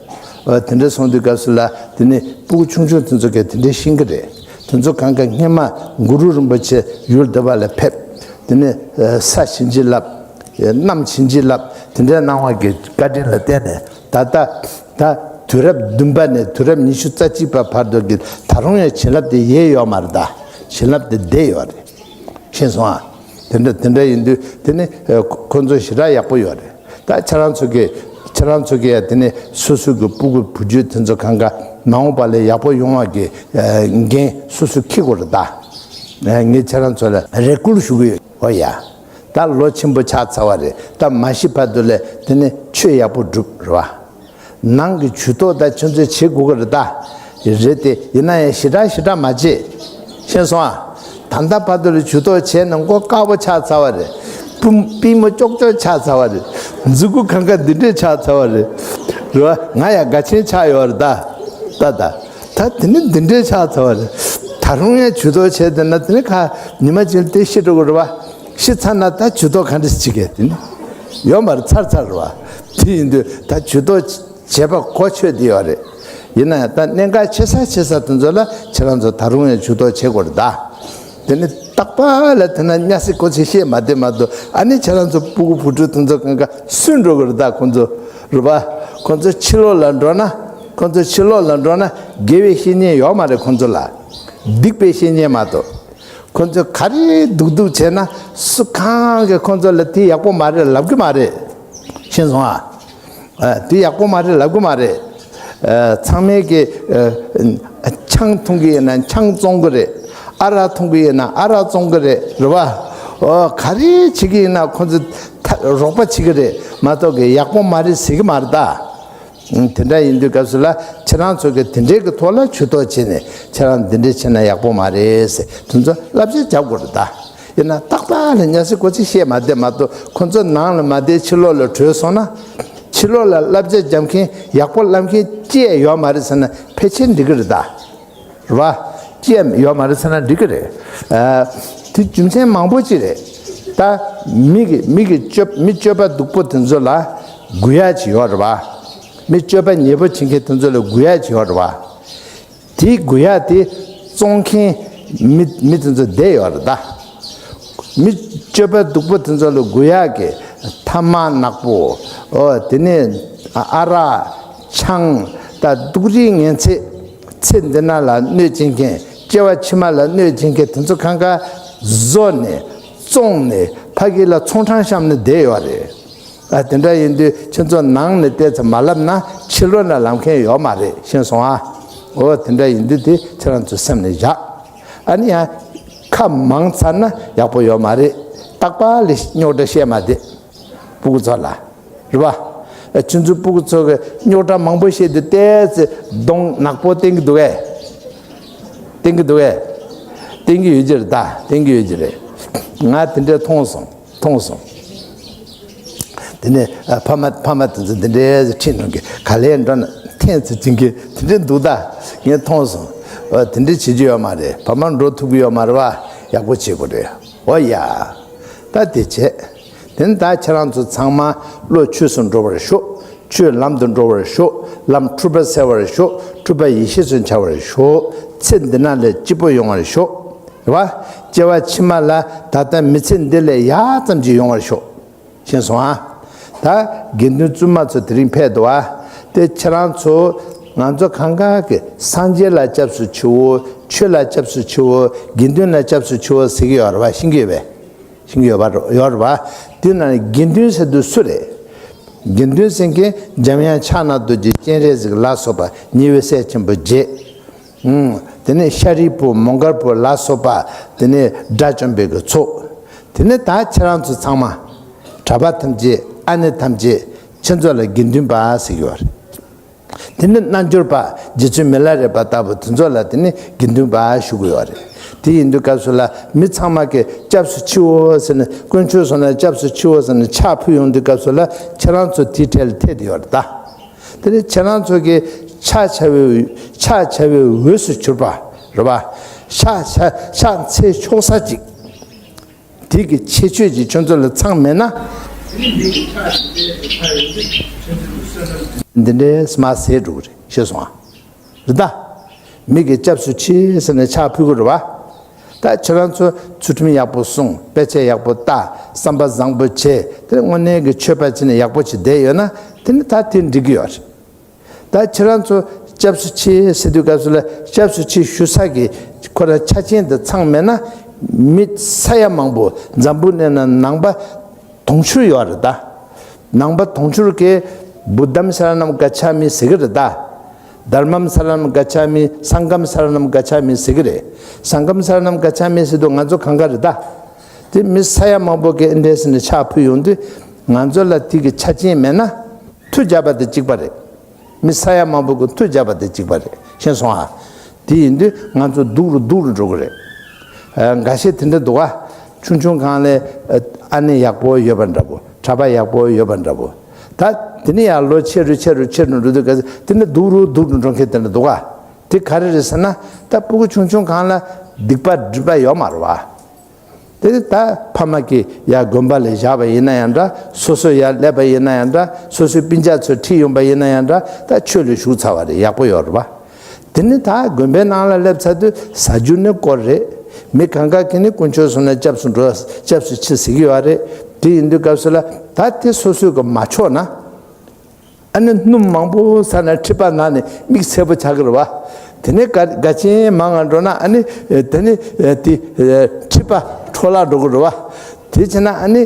འོ་དེ་འདྲ་སོང་དུས་སྐབས་སུ་ལ་དེ་ནི་སྤུ་གུ་ཆུང་ཆུང་དེ་ཚོ་གས་དེ་འདྲའི་ཤེས་ཀྱི་རེད། དེ་ཚོ་གང་ག་སྔན་མ་གུ་རུ་རིན་པོ་ཆེ་ཡུལ་འདི་པ་ལ་ཕེབས། དེ་ནི་ས་བྱིན་གྱིས་བརླབས། གནམ་བྱིན་གྱིས་བརླབས། དེ་འདྲའི་གནང་བ་གི་བཀའ་དྲིན་ལ་བརྟེན་ནས་ད་ལྟ་ད་དུས་རབས་བདུན་པ་ནས་དུས་རབས་ཉི་ཤུ་རྩ་གཅིག་པ་བར་དུ་གི་ད་རུང་ཡང་བྱིན་རླབས་དེ་ཡལ་ཡོད་མ་རེད། ད་བྱིན་རླབས་དེ་བསྡད་ཡོད་རེད། ཤེས་སོང་ཨ། དེ་འདྲ་དེ་འདྲ་ཡིན་དུས་དེ་ནི་ཁོ་ཚོ་ཞེ་དྲག་ཡག་པོ་ཡོད་རེད། ད་ཁྱེད་རང་ཚོ་གི་ཁྱེད་རང་ཚོ་གི་ཡ་དེ་ནི་སོ་སོ་གི་སྤུ་གུ་བུ་རྒྱུད་དེ་ཚོ་གང་ག་མ་འོངས་པ་ལ་ཡག་པོ་ཡོང་བ་གི་འགན་སོ་སོ་འཁྱེར་དགོས་རེད་ད། ངས་ཁྱེད་རང་ཚོ་ལ་རེ་སྐུལ་ཞུ་གི་ཡོད། འོ་ཡ། ད་ལོ་ཆེན་པོ་ཆགས་ཚར་བ་རེད། ད་མ་ཤི་བར་དུ་ལ་དེ་ནི་ཆོས་ཡག་པོ་སྒྲུབ་རེད་བ། ནང་གི་ཇུས་གཏོགས་ད་ཁྱོད་ཚོས་བྱེད་དགོས་ཀྱི་རེད་ད། རེད་དེ་ཡིན་ན་ཡང་ཞེ་དྲག་ཞེ་དྲག་མ་བྱེད། ཤེས་སོང་ཨ། ད་ལྟ་བར་དུ་ལ་ཇུས་གཏོགས་བྱས་ན་མགོ་དཀར་པོ་ཆགས་ཚར་བ་རེད། པུ་པུས་མོ་ཀྱོག་ཀྱོག་ཆགས་ཚར་བ་རེད། མཛུ་གུ་གང་ག་འདི་འདྲས་ཆགས་ཚར་བ་རེད། རེད་བ། ང་ཡང་དགའ་ཆེན་ཆགས་ཡོད་རེད་ད། ད་ད། ད་དེ་ནི་འདི་འདྲས་ཆགས་ཚར་བ་རེད། ད་རུང་ཡང་ཇུས་གཏོགས་བྱས་བསྡད་ན་དེ་ནི་ཁ་ཉི་མ་གཅིག་དེ་ཤི་འགྲོ་གི་རེད་བ། ཤི་ཚར་ན་ད་ཇུས་གཏོགས་ག་འདྲ་བྱེད་ཀྱི་དེ་ནི་ཡོད་མ་རེད། ཚར་ཚར་རེད་བ། དེ་ཡིན་དུས་ད་ཇུས་གཏོགས་བྱེད་པ་གོ་ཆོད་དེ་ཡོད་རེད། ཡིན་ན་ཡང་ད་གནད་འགག་ཆེ་ས་ཆེ་ས་དེ་ཚོ་ལ་ཁྱེད་རང་ཚོ་ད་རུང་ཡང་ཇུས་གཏོགས་བྱེད་དགོས་རེད་ད། དེ་ནི་རྟག་པ་ལ་དེ་ན་སྙ་སི་གོ་ཚིག་བཤད་མ་བསྡད་མ་གཏོགས་ཨ་ནི་ཁྱེད་རང་ཚོ་སྤུ་གུ་བུ་ཕྲུག་དེ་ཚོ་གང་ག་སུན་འགྲོ་གི་རེད་ད་ཁོང་ཚོ། རེད་པ། ཁོང་ཚོ་ཕྱི་ལོགས་ལ་འགྲོ་ན་ཁོང་ཚོ་ཕྱི་ལོགས་ལ་འགྲོ་ན་དགེ་བའི་བཤེས་གཉེན་ཡོད་མ་རེད་ཁོང་ཚོ་ལ། སྡིག་པའི་བཤེས་གཉེན་མ་གཏོགས། ཁོ་ཚོས་ག་རེ་སྡུག་སྡུག་བྱས་ན་སུ་གང་གིས་ཁོ་ཚོ་ལ་དེ་ཡག་པོ་མ་རེད་ལབ་གི་མ་རེད། ཤེས་སོང་ཨ། ཨ། དེ་ཡག་པོ་མ་རེད་ལབ་གི་མ་རེད། ཨ། ཚང་མས་ཀྱི་ཨ། ཆང་འཐུང་གི་ཡིན་ན་ཆང་བཙོང་གི་རེད། ཨ་རག་འཐུང་གི་ཡིན་ན་ཨ་རག་བཙོང་གི་རེད། རེད་བ། ཨོ། ག་རེ་བྱེད་ཀྱི་ཡིན་ན་ཁོ་ཚོ་ད་རོགས་པ་བྱེད་ཀྱི་རེད་མ་གཏོགས་ཀྱི་ཡག་པོ་མ་རེད་ཟེར་གི་མ་རེད་ད། དེ་འདྲ་ཡིན་དུས་སྐབས་སུ་ལ་ཁྱེད་རང་ཚོ་གི་དེ་འདྲའི་གི་ཐོག་ལ་ཇུས་གཏོགས་བྱས་ནས་ཁྱེད་རང་འདི་འདྲ་བྱས་ན་ཡག་པོ་མ་རེད་ཟེར་དེ་ཚོ་བསླབ་བྱ་རྒྱག་དགོས་རེད་ད། ཡིན་ན་རྟག་པ་ལ་སྙ་སི་གོ་ཚིག་བཤད་མ་བསྡད་མ་གཏོགས་ཁོ་ཚོ་ནང་ལ་མ་བསྡད་ཕྱི་ལོགས་ལ་བྲོས་སོང་ན། ཕྱི་ལོགས་ལ་བསླབ་བྱ་རྒྱབ་མཁན་ཡག་པོ་བསླབ་མཁན་ཅི་ཡང་ཡོད་མ་རེད་ཟེར་ན་ཕལ་ཆེར་འགྲིག་གི་རེད་ད། རེད་བ། ཅི་ཡང་ཡོད་མ་རེད་ཟེར་ན་འགྲིག་གི་རེད། ཨ། དེ་རྒྱུ་མཚན་མང་པོ་ཅིག་རེད། ད་མི་གི་མི་གི་སྤྱོད་མི་སྤྱོད་པ་སྡུག་པོ་དེ་ཚོ་ལ་གུ་ཡངས་ཅིག་ཡོད་རེད་བ། མི་སྤྱོད་པ་ཉེས་པོ་བྱེད་མཁན་དེ་ཚོ་ལ་གུ་ཡངས་ཅིག་ཡོད་རེད་བ། དེའི་གུ་ཡངས་དེ་བཙོང་མཁན་མི་མི་དེ་ཚོ་བསྡད་ཡོད་རེད་ད། མི་སྤྱོད་པ་སྡུག་པོ་དེ་ཚོ་ལ་གུ་ཡངས་ཀྱི་ཐ་མག་ནག་པོ། ཨོ། དེ་ནས་ཨ་རག་ཆང་ད་སྡུག་རིགས་ངན་ཚད། ཚེ་འདི་ན་ལ་གནོད་བྱེད་མཁན། སྐྱེ་བ་ཕྱི་མ་ལ་གནོད་བྱེད་མཁན་དེ་ཚོ་གང་ག་བཟོ་ནས་བཙོང་ནས་ཕ་གི་ལ་ཚོང་ཁྲང་བཤམས་ནས་བསྡད་ཡོད་རེད། ཨ་དེ་འདྲ་ཡིན་དུས་ཁྱེད་ཚོ་ནང་ནས་བལྟས་ཚེ་མ་ལབ་ན་ཕྱི་ལོགས་ན་ལབ་མཁན་ཡོད་མ་རེད། ཤེས་སོང་ཨ། འོ་དེ་འདྲ་ཡིན་དུས་དེ་ཁྱེད་རང་ཚོ་སེམས་ནས་བཞག་ཨ་ནི་ཡང་ཁ་མང་ཚར་ན་ཡག་པོ་ཡོད་མ་རེད། རྟག་པར་ལས་རྙོག་དྲ་བཤད་མ་བསྡད། སྤུ་གུ་ཚོ་ལ། རེད་པ། ཁྱོད་ཚོ་སྤུ་གུ་ཚོ་གི་རྙོག་དྲ་མང་པོ་བཤད་དུས་ཏོག་ཙམ་གདོང་ནག་པོ་བསྟན་གྱི་འདུག་གས། བསྟན་གྱི་འདུག་གས། བསྟན་གྱི་ཡོད་ཀྱི་རེད་ད། བསྟན་གྱི་ཡོད་ཀྱི་རེད། ང་དེ་འདྲ་མཐོང་སོང་། མཐོང་སོང་། དེ་ནས་ཨ་ཕ་མ་ཕ་མ་དེ་ཚོ་འདི་འདྲའི་ཁྲིད་འགྲོ་གི་ག་ལེར་འགྲོ་ན་ཐེངས་ཚེ་བྱིན་གི་དེ་འདྲ་འདུག་ད། ངས་མཐོང་སོང་། ཨ་དེ་འདྲ་བྱེད་རྒྱུ་ཡོད་མ་རེད། ཕ་མ་འགྲོ་ཐུབ་ཀྱི་ཡོད་མ་རེད་པ། ཡག་པོ་བྱེད་དགོས་རེད། འོ་ཡ། ད་དེ་བྱས། དེ་ནས་ད་ཁྱེད་རང་ཚོ་ཚང་མ་བློ་ཆོས་སུ་འགྲོ་བར་ཤོག་ཆོས་ལམ་དུ་འགྲོ་བར་ཤོག་ལམ་འཁྲུལ་པ་སེལ་བར་ཤོག་འཁྲུལ་པ་ཡེ་ཤེས་སུ་འཆར་བར་ཤོག་ཚེ་འདི་ན་ལས་སྐྱིད་པོ་ཡོང་བར་ཤོག་རེད་པ། སྐྱེ་བ་ཕྱི་མ་ལ་ད་ལྟ་མི་ཚེ་འདི་ལས་ཡག་ཙམ་ཅིག་ཡོང་བར་ཤོག་ཤེས་སོང་ཨ། ད་དགེ་འདུན་བཙུན་མ་ཚོ་དེ་རིང་ཕེབས་འདུག་ཨ། དེ་ཁྱེད་རང་ཚོ་ང་ཚོ་གང་ག་གི་སངས་རྒྱས་ལ་སྐྱབས་སུ་མཆིའོ། ཆོས་ལ་སྐྱབས་སུ་མཆིའོ། དགེ་འདུན་ལ་སྐྱབས་སུ་མཆིའོ་ཟེར་གྱི་ཡོད་རེད་པ། ཤེས་ཀྱི་ཡོད་པས། ཤིང་ཡོད་པ་ཡོད་རེད་པ། དེ་ན་དགེ་འདུན་ཟེར་དུས་སུ་རེད། དགེ་འདུན་ཟེར་མཁན་འཇམ་དབྱངས་ཕྱག་ན་རྡོ་རྗེ་སྤྱན་རས་གཟིགས་ལ་སོགས་པ་ཉེ་བའི་སྲས་ཆེན་པོ་བརྒྱད། ཨུམ། དེ་ནས་ཤཱ་རིའི་བུ་མོའུ་འགལ་བུ་ལ་སོགས་པ། དེ་ནས་དགྲ་བཅོམ་པའི་གི་ཚོགས། དེ་ནས་ད་ཁྱེད་རང་ཚོ་ཚང་མ། གྲྭ་པ་ཐམས་ཅད་ཨ་ནེ་ཐམས་ཅད་ཁྱེད་ཚོ་ལ་དགེ་འདུན་པ་ཟེར་གྱི་ཡོད་རེད། དེ་ནི་རྣལ་འབྱོར་པ་རྗེ་བཙུན་མི་ལ་རས་པ་ལྟ་བུ་དེ་ཚོ་ལ་དེ་ནི་དགེ་འདུན་པ་ཞུ་གི་ཡོད་རེད། དེ་ཡིན་དུས་སྐབས་སུ་ལ་མི་ཚང་མ་གིས་སྐྱབས་སུ་མཆིའོ་ཟེར་ནས་དཀོན་མཆོག་གསུམ་ལ་སྐྱབས་སུ་མཆིའོ་ཟེར་ནས་ཕྱག་ཕུལ་ཡོང་དུས་སྐབས་སུ་ལ་ཁྱེད་རང་ཚོ་དེའི་གྲལ་ལ་ཐེ་དེ་ཡོད་རེད་ད། དེ་ནི་ཁྱེད་རང་ཚོ་གིས་ཕྱག་བྱ་བའི་ཕྱག་བྱ་བའི་འོས་སུ་གྱུར་པ་རེད་པ། ཕྱག་ཕྱག་ཕྱག་འཚལ་ཆོག་ས་ཅིག་དེ་གི་ཁྱད་ཆོས་ཀྱི་ཁྱོད་ཚོ་ལ་ཚང་མེད་ན། འདི་འདྲའི་མ་ཟེར་འགྲོ་གི་རེད། ཤེས་སོང་ཨ། རེད་ད། མི་གི་སྐྱབས་སུ་མཆི་ཟེར་ནས་ཕྱག་ཕུལ་གི་རེད་པ། ད་ཁྱེད་རང་ཚོ་ཚུལ་ཁྲིམས་ཡག་པོ་སྲུང་། དཔེ་ཆ་ཡག་པོ་ལྟ། བསམ་པ་བཟང་པོ་བྱེད། དེ་དངོས་གནས་ཀྱི་ཆོས་པ་བྱས་ནས་ཡག་པོ་བྱས་བསྡད་ཡོད་ན་དེ་ནི་ད་དེ་འགྲིག་གི་ཡོད་རེད། ད་ཁྱེད་རང་ཚོ་སྐྱབས་སུ་མཆི་ཟེར་དུས་སྐབས་སུ་ལ་སྐྱབས་སུ་མཆི་ཞུ་ས་གི་ཁོ་ར་ཆ་རྐྱེན་དེ་ཚང་མེད་ན། མི་ས་ཡ་མང་པོ་འཛམ་བུ་གླིང་ན་ནང་པ་དུང་ཕྱུར་ཡོད་རེད་ད། ནང་པ་དུང་ཕྱུར་གྱིས་བུདྡྷམ་ས་ར་ནམ་ག་ཆ་མི་ཟེར་གི་རེད་ད། དྷརྨམ་ས་ར་ནམ་ག་ཆ་མི། སངྒྷམ་ས་ར་ནམ་ག་ཆ་མི་ཟེར་གི་རེད། སངྒྷམ་ས་ར་ནམ་ག་ཆ་མི་ཟེར་དུས་ང་ཚོ་གང་ག་རེད་ད། དེ་མི་ས་ཡ་མང་པོ་གིས་ཨེ་འདྲས་ཟེར་ནས་ཕྱག་ཕུལ་ཡོང་དུས་ང་ཚོ་ལ་དེ་གི་ཆ་རྐྱེན་མེད་ན་མཐུ་རྒྱབ་པ་དེ་གཅིག་པ་རེད། མི་ས་ཡ་མང་པོ་གི་མཐུ་རྒྱབ་པ་དེ་གཅིག་པ་རེད། ཤེས་སོང་ཨ། དེ་ཡིན་དུས་ང་ཚོ་སྡུག་རུ་སྡུག་རུ་འགྲོ་གི་རེད། ཨ་འགའ་ཤས་དེ་འདྲ་འདུག་ག་ཆུང་ཆུང་སྒང་ལ་ཨ་ནེ་ཡག་པོ་ཡོད་པ་འདྲ་པོ། གྲྭ་པ་ཡག་པོ་ཡོད་པ་འདྲ་པོ། ད་དེ་ནས་ཡང་ལོ་ཆེ་རུ་ཆེ་རུ་ཆེ་རུ་འགྲོ་དུས་ག་ཚོད་དེ་འདྲ་སྡུག་རུ་སྡུག་རུ་འགྲོ་མཁན་དེ་འདྲ་འདུག་ག་དེ་ག་རེ་རེད་ཟེར་ན། ད་སྤུ་གུ་ཆུང་ཆུང་སྒང་ལ་སྡིག་པ་སྒྲིབ་པ་ཡོད་མ་རེད་པ། དེ་ནི་ད་ཕ་མ་གིས་ཡར་དགོན་པ་ལ་བཞག་པ་ཡིན་ན་ཡང་འདྲ། སོ་སོ་ཡར་སླེབས་པ་ཡིན་ན་ཡང་འདྲ། སོ་སོའི་སྤུན་ཀྱག་ཚོ་ཁྲིད་ཡོང་པ་ཡིན་ན་ཡང་འདྲ། ད་ཆོས་ལ་ཞུགས་ཚར་བ་རེད། ཡག་པོ་ཡོད་རེད་པ། དེ་ནི་ད་དགོན་པའི་ནང་ལ་སླེབས་ཚར་དུས་ཟ་རྒྱུ་ནི་དཀོར་རེད། མི་གང་ག་གིས་ནི་དཀོན་མཆོག་གསུམ་ལ་སྐྱབས་སུ་འགྲོ། སྐྱབས་སུ་མཆི་ཟེར་གྱི་ཡོད་རེད། དེ་ཡིན་དུས་སྐབས་སུ་ལ་ད་དེ་སོ་སོས་གི་མ་ཆོག་ན། ཨ་ནི་སྣུམ་མང་པོ་ཟ་ནས་མཁྲིས་པ་ན་ནས་མིག་སེར་པོ་ཆགས་ཀྱི་རེད་པ། དེ་ནས་དགའ་དགའ་ཆེན་མང་ང་འགྲོ་ན་ཨ་ནི་དེ་ནི་དེ་མཁྲིས་པ་འཕྲོ་བརླག་འགྲོ་གི་རེད་པ། དེ་བྱས་ན་ཨ་ནི་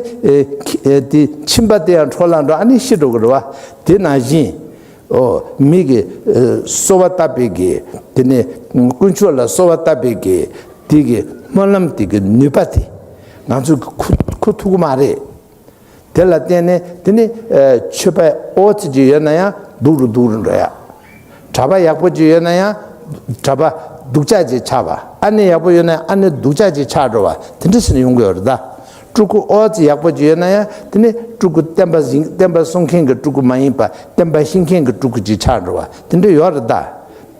དེ་མཆིན་པ་དེ་ཡང་འཕྲོ་བརླག་འགྲོ། ཨ་ནི་ཤི་འགྲོ་གི་རེད་པ། དེ་ནང་བཞིན། ཨོ། མི་གི་གསོལ་བ་བཏབ་པའི་གི་དེ་ནི་དཀོན་མཆོག་ལ་གསོལ་བ་བཏབ་པའི་གི་དེ་གི་སྨོན་ལམ་དེ་གི་ནུས་པ་དེ་ང་ཚོས་འཁུར་འཁུར་ཐུབ་ཀྱི་མ་རེད། དེ་ལ་བརྟེན་ནས་དེ་ནི་ཆོས་པ་ཨོ་ཙི་ཅིག་ཡོད་ན་ཡང་སྡུག་རུ་སྡུག་རུ་འགྲོ་ཡ། གྲྭ་པ་ཡག་པོ་ཅིག་ཡོད་ན་ཡང་གྲྭ་པ་སྡུག་ཅག་ཅིག་ཆགས་པ། ཨ་ནེ་ཡག་པོ་ཡོད་ན་ཡང་ཨ་ནེ་སྡུག་ཅག་ཅིག་ཆགས་འགྲོ་བ། དེ་འདྲ་ཟེར་ནས་ཡོང་གི་ཡོད་རེད་ད། སྤྲུལ་སྐུ་ཨོ་ཙི་ཡག་པོ་ཅིག་ཡོད་ན་ཡང་དེ་ནི་སྤྲུལ་སྐུ་བསྟན་པ་བཞིན་བསྟན་པ་སྲུང་མཁན་གྱི་སྤྲུལ་སྐུ་མ་ཡིན་པ་བསྟན་པ་བཤིག་མཁན་གྱི་སྤྲུལ་སྐུ་ཅིག་ཆགས་འགྲོ་བ་དེ་འདྲ་ཡོད་རེད་ད།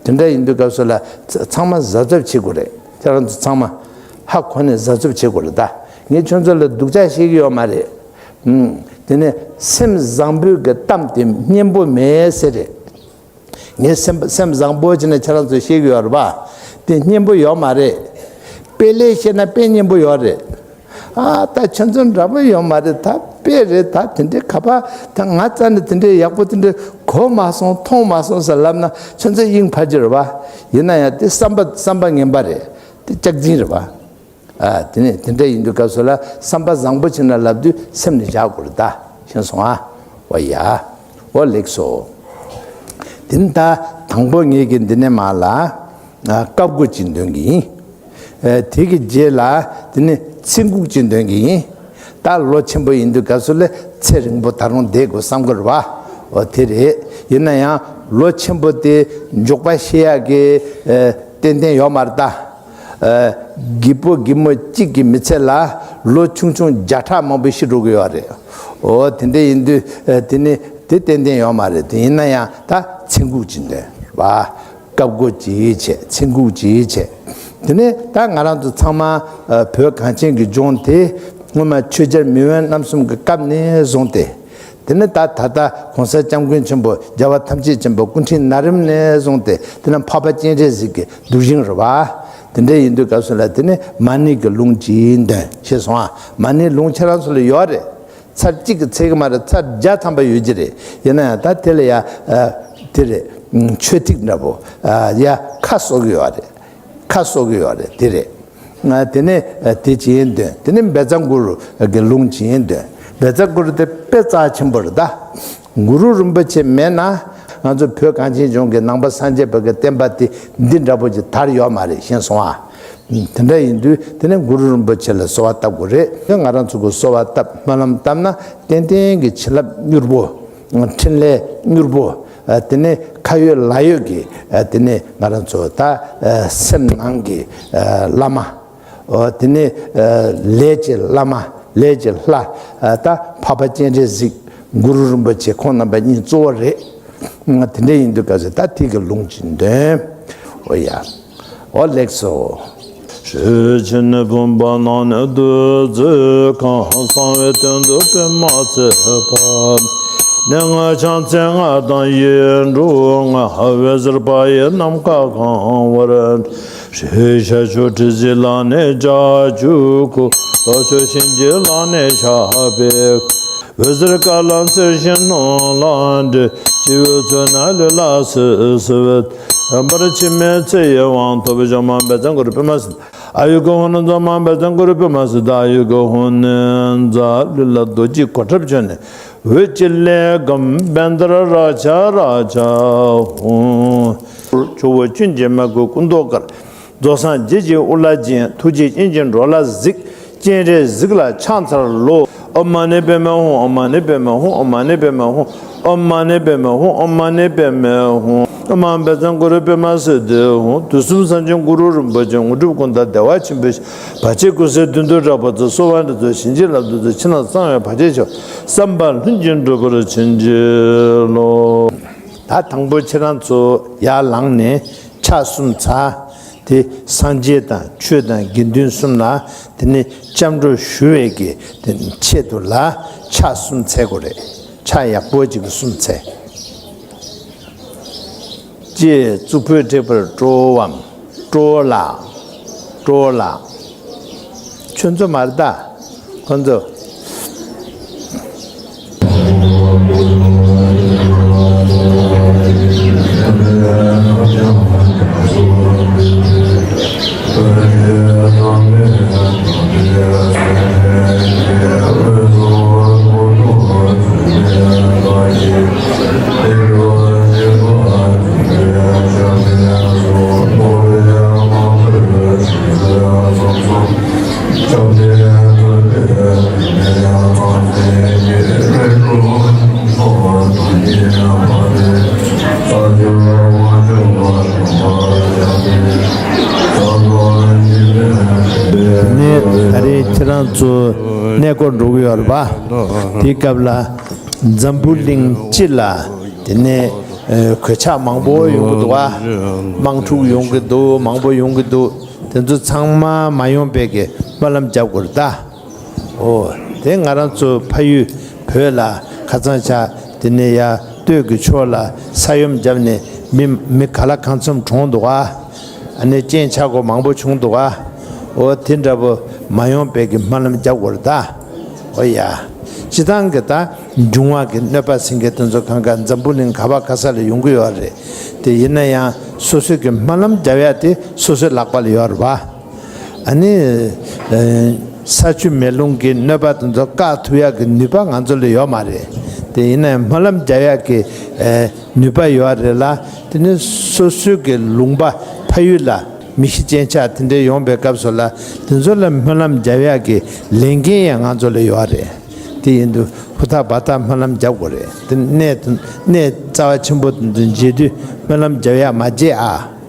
དེ་འདྲ་ཡིན་དུས་སྐབས་སུ་ལ་ཚ་ཚང་མ་གཟབ་གཟབ་བྱེད་དགོས་རེད། ཁྱེད་རང་ཚོ་ཚང་མ་ཧ་གོ་ནས་གཟབ་གཟབ་བྱེད་དགོས་རེད་ད། ངས་ཁྱོད་ཚོ་ལ་སྡུག་ཅག་བཤད་ཀྱི་ཡོད་མ་རེད། ཨུམ། དེ་ནས་སེམས་བཟང་པོའི་གི་གཏམ་དེ་སྙན་པོ་མེད་ཟེར་རེད། ངས་སེམས་སེམས་བཟང་པོ་བྱས་ནས་ཁྱེད་རང་ཚོ་བཤད་ཀྱི་ཡོད་རེད་པ། དེ་སྙན་པོ་ཡོད་མ་རེད། དཔེ་ལས་བཤད་ན་དཔེ་སྙན་པོ་ཡོད་རེད། ཨ་ད་ཁྱོད་ཚོ་འདྲ་པོ་ཡོད་མ་རེད་ད། དཔེ་རེད། ད་དེ་འདྲའི་ཁ་པར་ད་ང་རྩ་ནས་དེ་འདྲའི་ཡག་པོ་དེ་འདྲའི་གོ་མ་སོང་མཐོང་མ་སོང་ཟེར་ལབ་ན་ཁྱོད་ཚོ་དབྱིངས་ཕར་གྱུར་བ། ཡིན་ན་ཡང་དེ་བསམ་པ་བསམ་པ་ངན་པ་རེད། དེ་སྐྱག་རྫུན་རེད་བ། ཨ། དེ་ནས་དེ་འདྲ་ཡིན་དུས་སྐབས་སུ་ལ་བསམ་པ་བཟང་པོ་བྱས་ན་ལབ་དུས་སེམས་ནས་བཞག་དགོས་རེད་ད། ཤེས་སོང་ཨ། འོ་ཡ། འོ་ལེགས་སོ། དེ་ནི་ད་དང་པོ་ངེད་ཀྱི་འདི་ནས་མར་ལ། ཨ། བཀའ་བསྒོ་ཅིག་འདོན་གྱི་ཡིན། ཨ། དེ་གི་རྗེས་ལ་དེ་ནི་ཚེ་འགུགས་ཅིག་འདོན་གྱི་ཡིན། ད་ལོ་ཆེན་པོ་ཡིན་དུས་སྐབས་སུ་ལ་ཚེ་རིང་པོ་ད་རུང་བསྡད་དགོས་བསམ་གྱི་རེད་བ། འོ་དེ་རེད། ཡིན་ན་ཡང་ལོ་ཆེན་པོ་དེ་མགྱོགས་པ་ཤི་ཡག་གི། ཨ། ཏན་ཏན་ཡོད་མ་རེད་ད། ཨ། རྒད་པོ་རྒད་མོ་གཅིག་གི་མི་ཚེ་ལ་ལོ་ཆུང་ཆུང་བརྒྱ་ཕྲག་མང་པོ་ཤི་འགྲོ་གི་ཡོད་རེད། འོ་དེ་འདྲ་ཡིན་དུས། ཨ། དེ་ནི་དེ་ཏན་ཏན་ཡོད་མ་རེད། དེ་ཡིན་ན་ཡང་ད་ཚེ་འགུགས་ཅིག་འདོན་བ། བཀའ་བསྒོ་ཅིག་བྱས། ཚེ་འགུགས་ཅིག་བྱས། དེ་ནས་ད་ང་རང་ཚོ་ཚང་མ། ཨ། བོད་གངས་ཅན་གྱི་ལྗོངས་དེ་སྔོན་མ་ཆོས་རྒྱལ་མེས་དབོན་རྣམ་གསུམ་གྱི་སྐབས་ནས་བཟུང་སྟེ། དེ་ནས་ད་ད་ལྟ་༸གོང་ས་༸སྐྱབས་མགོན་ཆེན་པོ་རྒྱལ་བ་ཐམས་ཅད་མཁྱེན་པ་སྐུ་ཕྲེང་ན་རིམ་ནས་བཟུང་སྟེ། དེ་ནས་འཕགས་པ་སྤྱན་རས་གཟིགས་ཀྱི་གདུལ་ཞིང་རེད་བ། དེ་འདྲ་ཡིན་དུས་སྐབས་སུ་ལ་དེ་ནས་མ་ཎི་གི་ལུང་ཅིག་འདོན། ཤེས་སོང་ཨ། མ་ཎི་ལུང་ཁྱེད་རང་ཚོ་ལ་ཡོད་རེད། ཚར་གཅིག་གིས་ཚར་གི་མ་རེད། ཚར་བརྒྱ་ཐམ་པ་ཡོད་ཀྱི་རེད། ཡིན་ན་ཡང་ད་དེ་ལ་ཡ། ཨ། དེ་རེད། མཆོད་ཐིག་འདྲ་པོ། ཨ། ཡ་ཁ་གསོ་གི་ཡོད་རེད། ཁ་གསོ་གི་ཡོད་རེད། དེ་རེད། ང་དེ་ནས་དེ་ཅིག་འདོན། དེ་ནས་བཛྲ་གུ་རུ་གི་ལུང་ཅིག་འདོན། བཛྲ་གུ་རུ་དེ་དཔེ་རྩ་ཆེན་པོ་རེད་ད། གུ་རུ་རིན་པོ་ཆེ་མེད་ན་ང་ཚོ་བོད་གངས་ཅན་ལྗོངས་ཀྱི་ནང་པ་སངས་རྒྱས་པ་གི་བསྟན་པ་དེ་འདི་འདྲ་པོ་ཅིག་དར་ཡོད་མ་རེད། ཤེས་སོང་ཨ། དེ་འདྲ་ཡིན་དུས་དེ་ནས་གུ་རུ་རིན་པོ་ཆེ་ལ་གསོལ་བ་བཏབ་དགོས་རེད། ང་རང་ཚོ་གི་གསོལ་བ་བཏབ། སྨོན་ལམ་བཏབ་ན་ཏན་ཏན་གྱི་བྱིན་རླབས་མྱུར་པོ། འཕྲིན་ལས་མྱུར་པོ། ཨ། དེ་ནས་ཁ་ཡོད་ལག་ཡོད་ཀྱི། ཨ། དེ་ནས་ང་རང་ཚོ་ད། ཨ། སེམས་ནང་གི། ཨ། བླ་མ། ཨོ། དེ་ནས། ཨ། ལས་ཀྱི་བླ་མ། ལས་ཀྱི་ལྷ། ཨ། ད་འཕགས་པ་སྤྱན་རས་གཟིགས། གུ་རུ་རིན་པོ་ཆེ་ཁོང་རྣམ་པ་གཉིས་གཙོ་བོ་རེད། ཨ། དེ་འདྲ་ཡིན་དུས་སྐབས་སུ་ད་དེ་གི་ལུང་ཅིག་འདོན། ཨོ་ཡ། ཨོ་ལེགས་སོ། ཞུས་ཕྱིར་ནི་བུམ་པ་ནང་ནས་བདུད་རྩི་གང་། གསང་བའི་སྟེང་དུ་པདྨ་ཚེ་འཕགས། གནས་ལྔ་ཕྱག་མཚན་ལྔ་དང་ཡིག་འབྲུ་ལྔ། འོད་ཟེར་འབར་བའི་ནམ་མཁའ་གང་བར། ཧྲཱིཿཤ་མཆོག་དྲི་ཟའི་ལག་ནས་ལྕགས་ཀྱུ་བསྐུལ། ལྷོ་ཕྱོགས་གཤིན་རྗེའི་ལག་ནས་ཞགས་པས་བསྐུལ། འོད་ཟེར་དཀར་ལ་འཚེར་ཞིང་སྣང་ལ་འདྲེས། སྤྱི་བོའི་ཚུལ་ན་ལུས་ལ་སིབ་སིབ་བརྡུངས། པར་ཕྱི་མའི་ཚེ་ཡི་དབང་ཐོབ། ཞག་མ་བཛྲ་གུ་རུ་པདྨ་སིདྡྷི། ཨ་ཡུ་གི་ཧཱུྃ་ནི་ཛཿ་མ་བཛྲ་གུ་རུ་པདྨ་སིདྡྷི། ཨ་ཡུ་གི་ཧཱུྃ་ནི་ཛཿ། ལུས་ལ་རྡོ་རྗེའི་གོ་ཁྲབ་གྱོན་ནས། འོད་ཀྱི་ལས་བསྒོམ། བཻ་ཌཱ་རཱ་ཛ་རཱ་ཛ་ཧཱུྃ། ཇོ་བོ་ཅན་གྱི་མ་གུ་སྐུ་མདོག་དཀར། རྫོགས་སངས་རྒྱས་ཀྱི་དབུ་ལ་བརྒྱན། ཐུགས་རྗེ་ཅན་གྱི་འགྲོ་ལ་གཟིགས། སྤྱན་རས་གཟིགས་ལ་ཕྱག་འཚལ་ལོ། ཨོཾ་མ་ཎི་པདྨེ་ཧཱུྃ། ཨོཾ་མ་ཎི་པདྨེ་ཧཱུྃ། ཨོཾ་མ་ཎི་པདྨེ་ཧཱུྃ། ཨོཾ་མ་ཎི་པདྨེ་ཧཱུྃ། ཨོཾ་མ་ཎི་པདྨེ་ཧཱུྃ། ཨོཾ་མ་བཛྲ་གུ་རུ་པདྨ་སིདྡྷི་ཧཱུྃ། དུས་གསུམ་སངས་རྒྱས་གུ་རུ་རིན་པོ་ཆེ། དངོས་གྲུབ་ཀུན་བདག་བདེ་བ་ཆེན་པོའི་ཞིང་། བར་ཆད་ཀུན་སེལ་དོན་དུ་གྲགས་པ་སྩོལ། གསོལ་བ་འདེབས་སོ་བྱིན་གྱིས་བརླབ་ཏུ་གསོལ། ཕྱི་ནང་གསང་བའི་བར་ཆད་ཞི་བ། བསམ་པ་ལྷུན་གྱིས་འགྲུབ་པར་བྱིན་གྱིས་རློབས། ད་དང་པོ་ཁྱེད་རང་ཚོ་ཡར་ལངས་ནས་ཕྱག་གསུམ་འཚལ། དེ་སངས་རྒྱས་དང་ཆོས་དང་དགེ་འདུན་གསུམ་ལ་དེ་ནས་སྐྱབས་འགྲོ་ཞུ་བའི་གི་དེ་ཆེད་དུ་ལ་ཕྱག་གསུམ་འཚལ་དགོས་རེད། ཕྱག་ཡག་པོ་ཅིག་གསུམ་འཚལ། ཅེས་གཙུག་ཕུད་བྲེགས་པར་སྤྲོའམ། སྤྲོ་ལ། སྤྲོ་ལ། ཁྱོད་ཚོ་མ་རེད་ད། ཁོ་ཚོ། ནས་ད་རེས་ཁྱེད་རང་ཚོ་གནས་སྐོར་འགྲོ་གི་ཡོད་རེད་པ། དེའི་སྐབས་ལ་འཛམ་བུ་གླིང་སྤྱི་ལ་དེ་ནས་གོད་ཆག་མང་པོ་ཡོང་གི་འདུག་བ། དམག་འཁྲུག་ཡོང་གི་འདུག་མང་པོ་ཡོང་གི་འདུག་དེ་ཚོ་ཚང་མ་མ་ཡོང་བའི་གི་སྨོན་ལམ་རྒྱབ་དགོས་རེད་ད། ཨོ། དེ་ང་རང་ཚོ་ཕ་ཡུལ་བོད་ལ་ཁ་སང་ཆ་དེ་ནས་ཡ་སྟོད་ཀྱི་ཕྱོགས་ལ་ས་ཡོམ་བརྒྱབ་ནས་མི་མི་ག་ལ་གང་འཚམ་གྲོངས་འདུག་ཨ། ཨ་ནི་རྐྱེན་ཆག་སྒོ་མང་པོ་བྱུང་འདུག་ཨ། ཨོ་དེ་འདྲ་པོ་མ་ཡོང་བའི་གི་སྨོན་ལམ་རྒྱབ་དགོས་རེད་ད། ཨོ་ཡ། སྤྱིར་བཏང་གི་ད་འབྱུང་བ་གི་གནོད་པ་ཟེར་མཁན་དེ་ཚོ་གང་ག་འཛམ་བུ་གླིང་ག་བ་ག་ས་ལ་ཡོང་གི་ཡོད་རེད། དེ་ཡིན་ན་ཡང་སོ་སོའི་གི་སྨོན་ལམ་རྒྱབ་ཡ་དེ་སོ་སོའི་ལག་པ་ལ་ཡོད་རེད་བ། ཨ་ནི་ཨེ་ས་ཆུ་མེ་རླུང་གི་གནོད་པ་དེ་ཚོ་བཀག་ཐུབ་ཡ་གི་ནུས་པ་ང་ཚོ་ལ་ཡོད་མ་རེད། དེ་ཡིན་ན་ཡང་སྨོན་ལམ་རྒྱབ་ཡ་གི་ཨེ་ནུས་པ་ཡོད་རེད་ལ། དེ་ནི་སོ་སོའི་གི་ལུང་པ་ཕ་ཡུལ་ལ་མི་ཤི་རྐྱེན་ཆག་དེ་འདྲའི་ཡོང་པའི་སྐབས་སུ་ལ་དེ་ཚོ་ལ་སྨོན་ལམ་རྒྱབ་ཡ་གི་ལས་འགན་ཡང་ང་ཚོ་ལ་ཡོད་རེད། དེ་ཡིན་དུས་ཧུར་ཐག་འབད་ཐག་སྨོན་ལམ་རྒྱབ་དགོས་རེད། དེ་གནས་དེ་གནས་རྩ་བ་ཆེན་པོ་དེ་ཚོ་མཇལ་དུས་སྨོན་ལམ་རྒྱབ་ཡ་མ་བརྗེད་ཨ།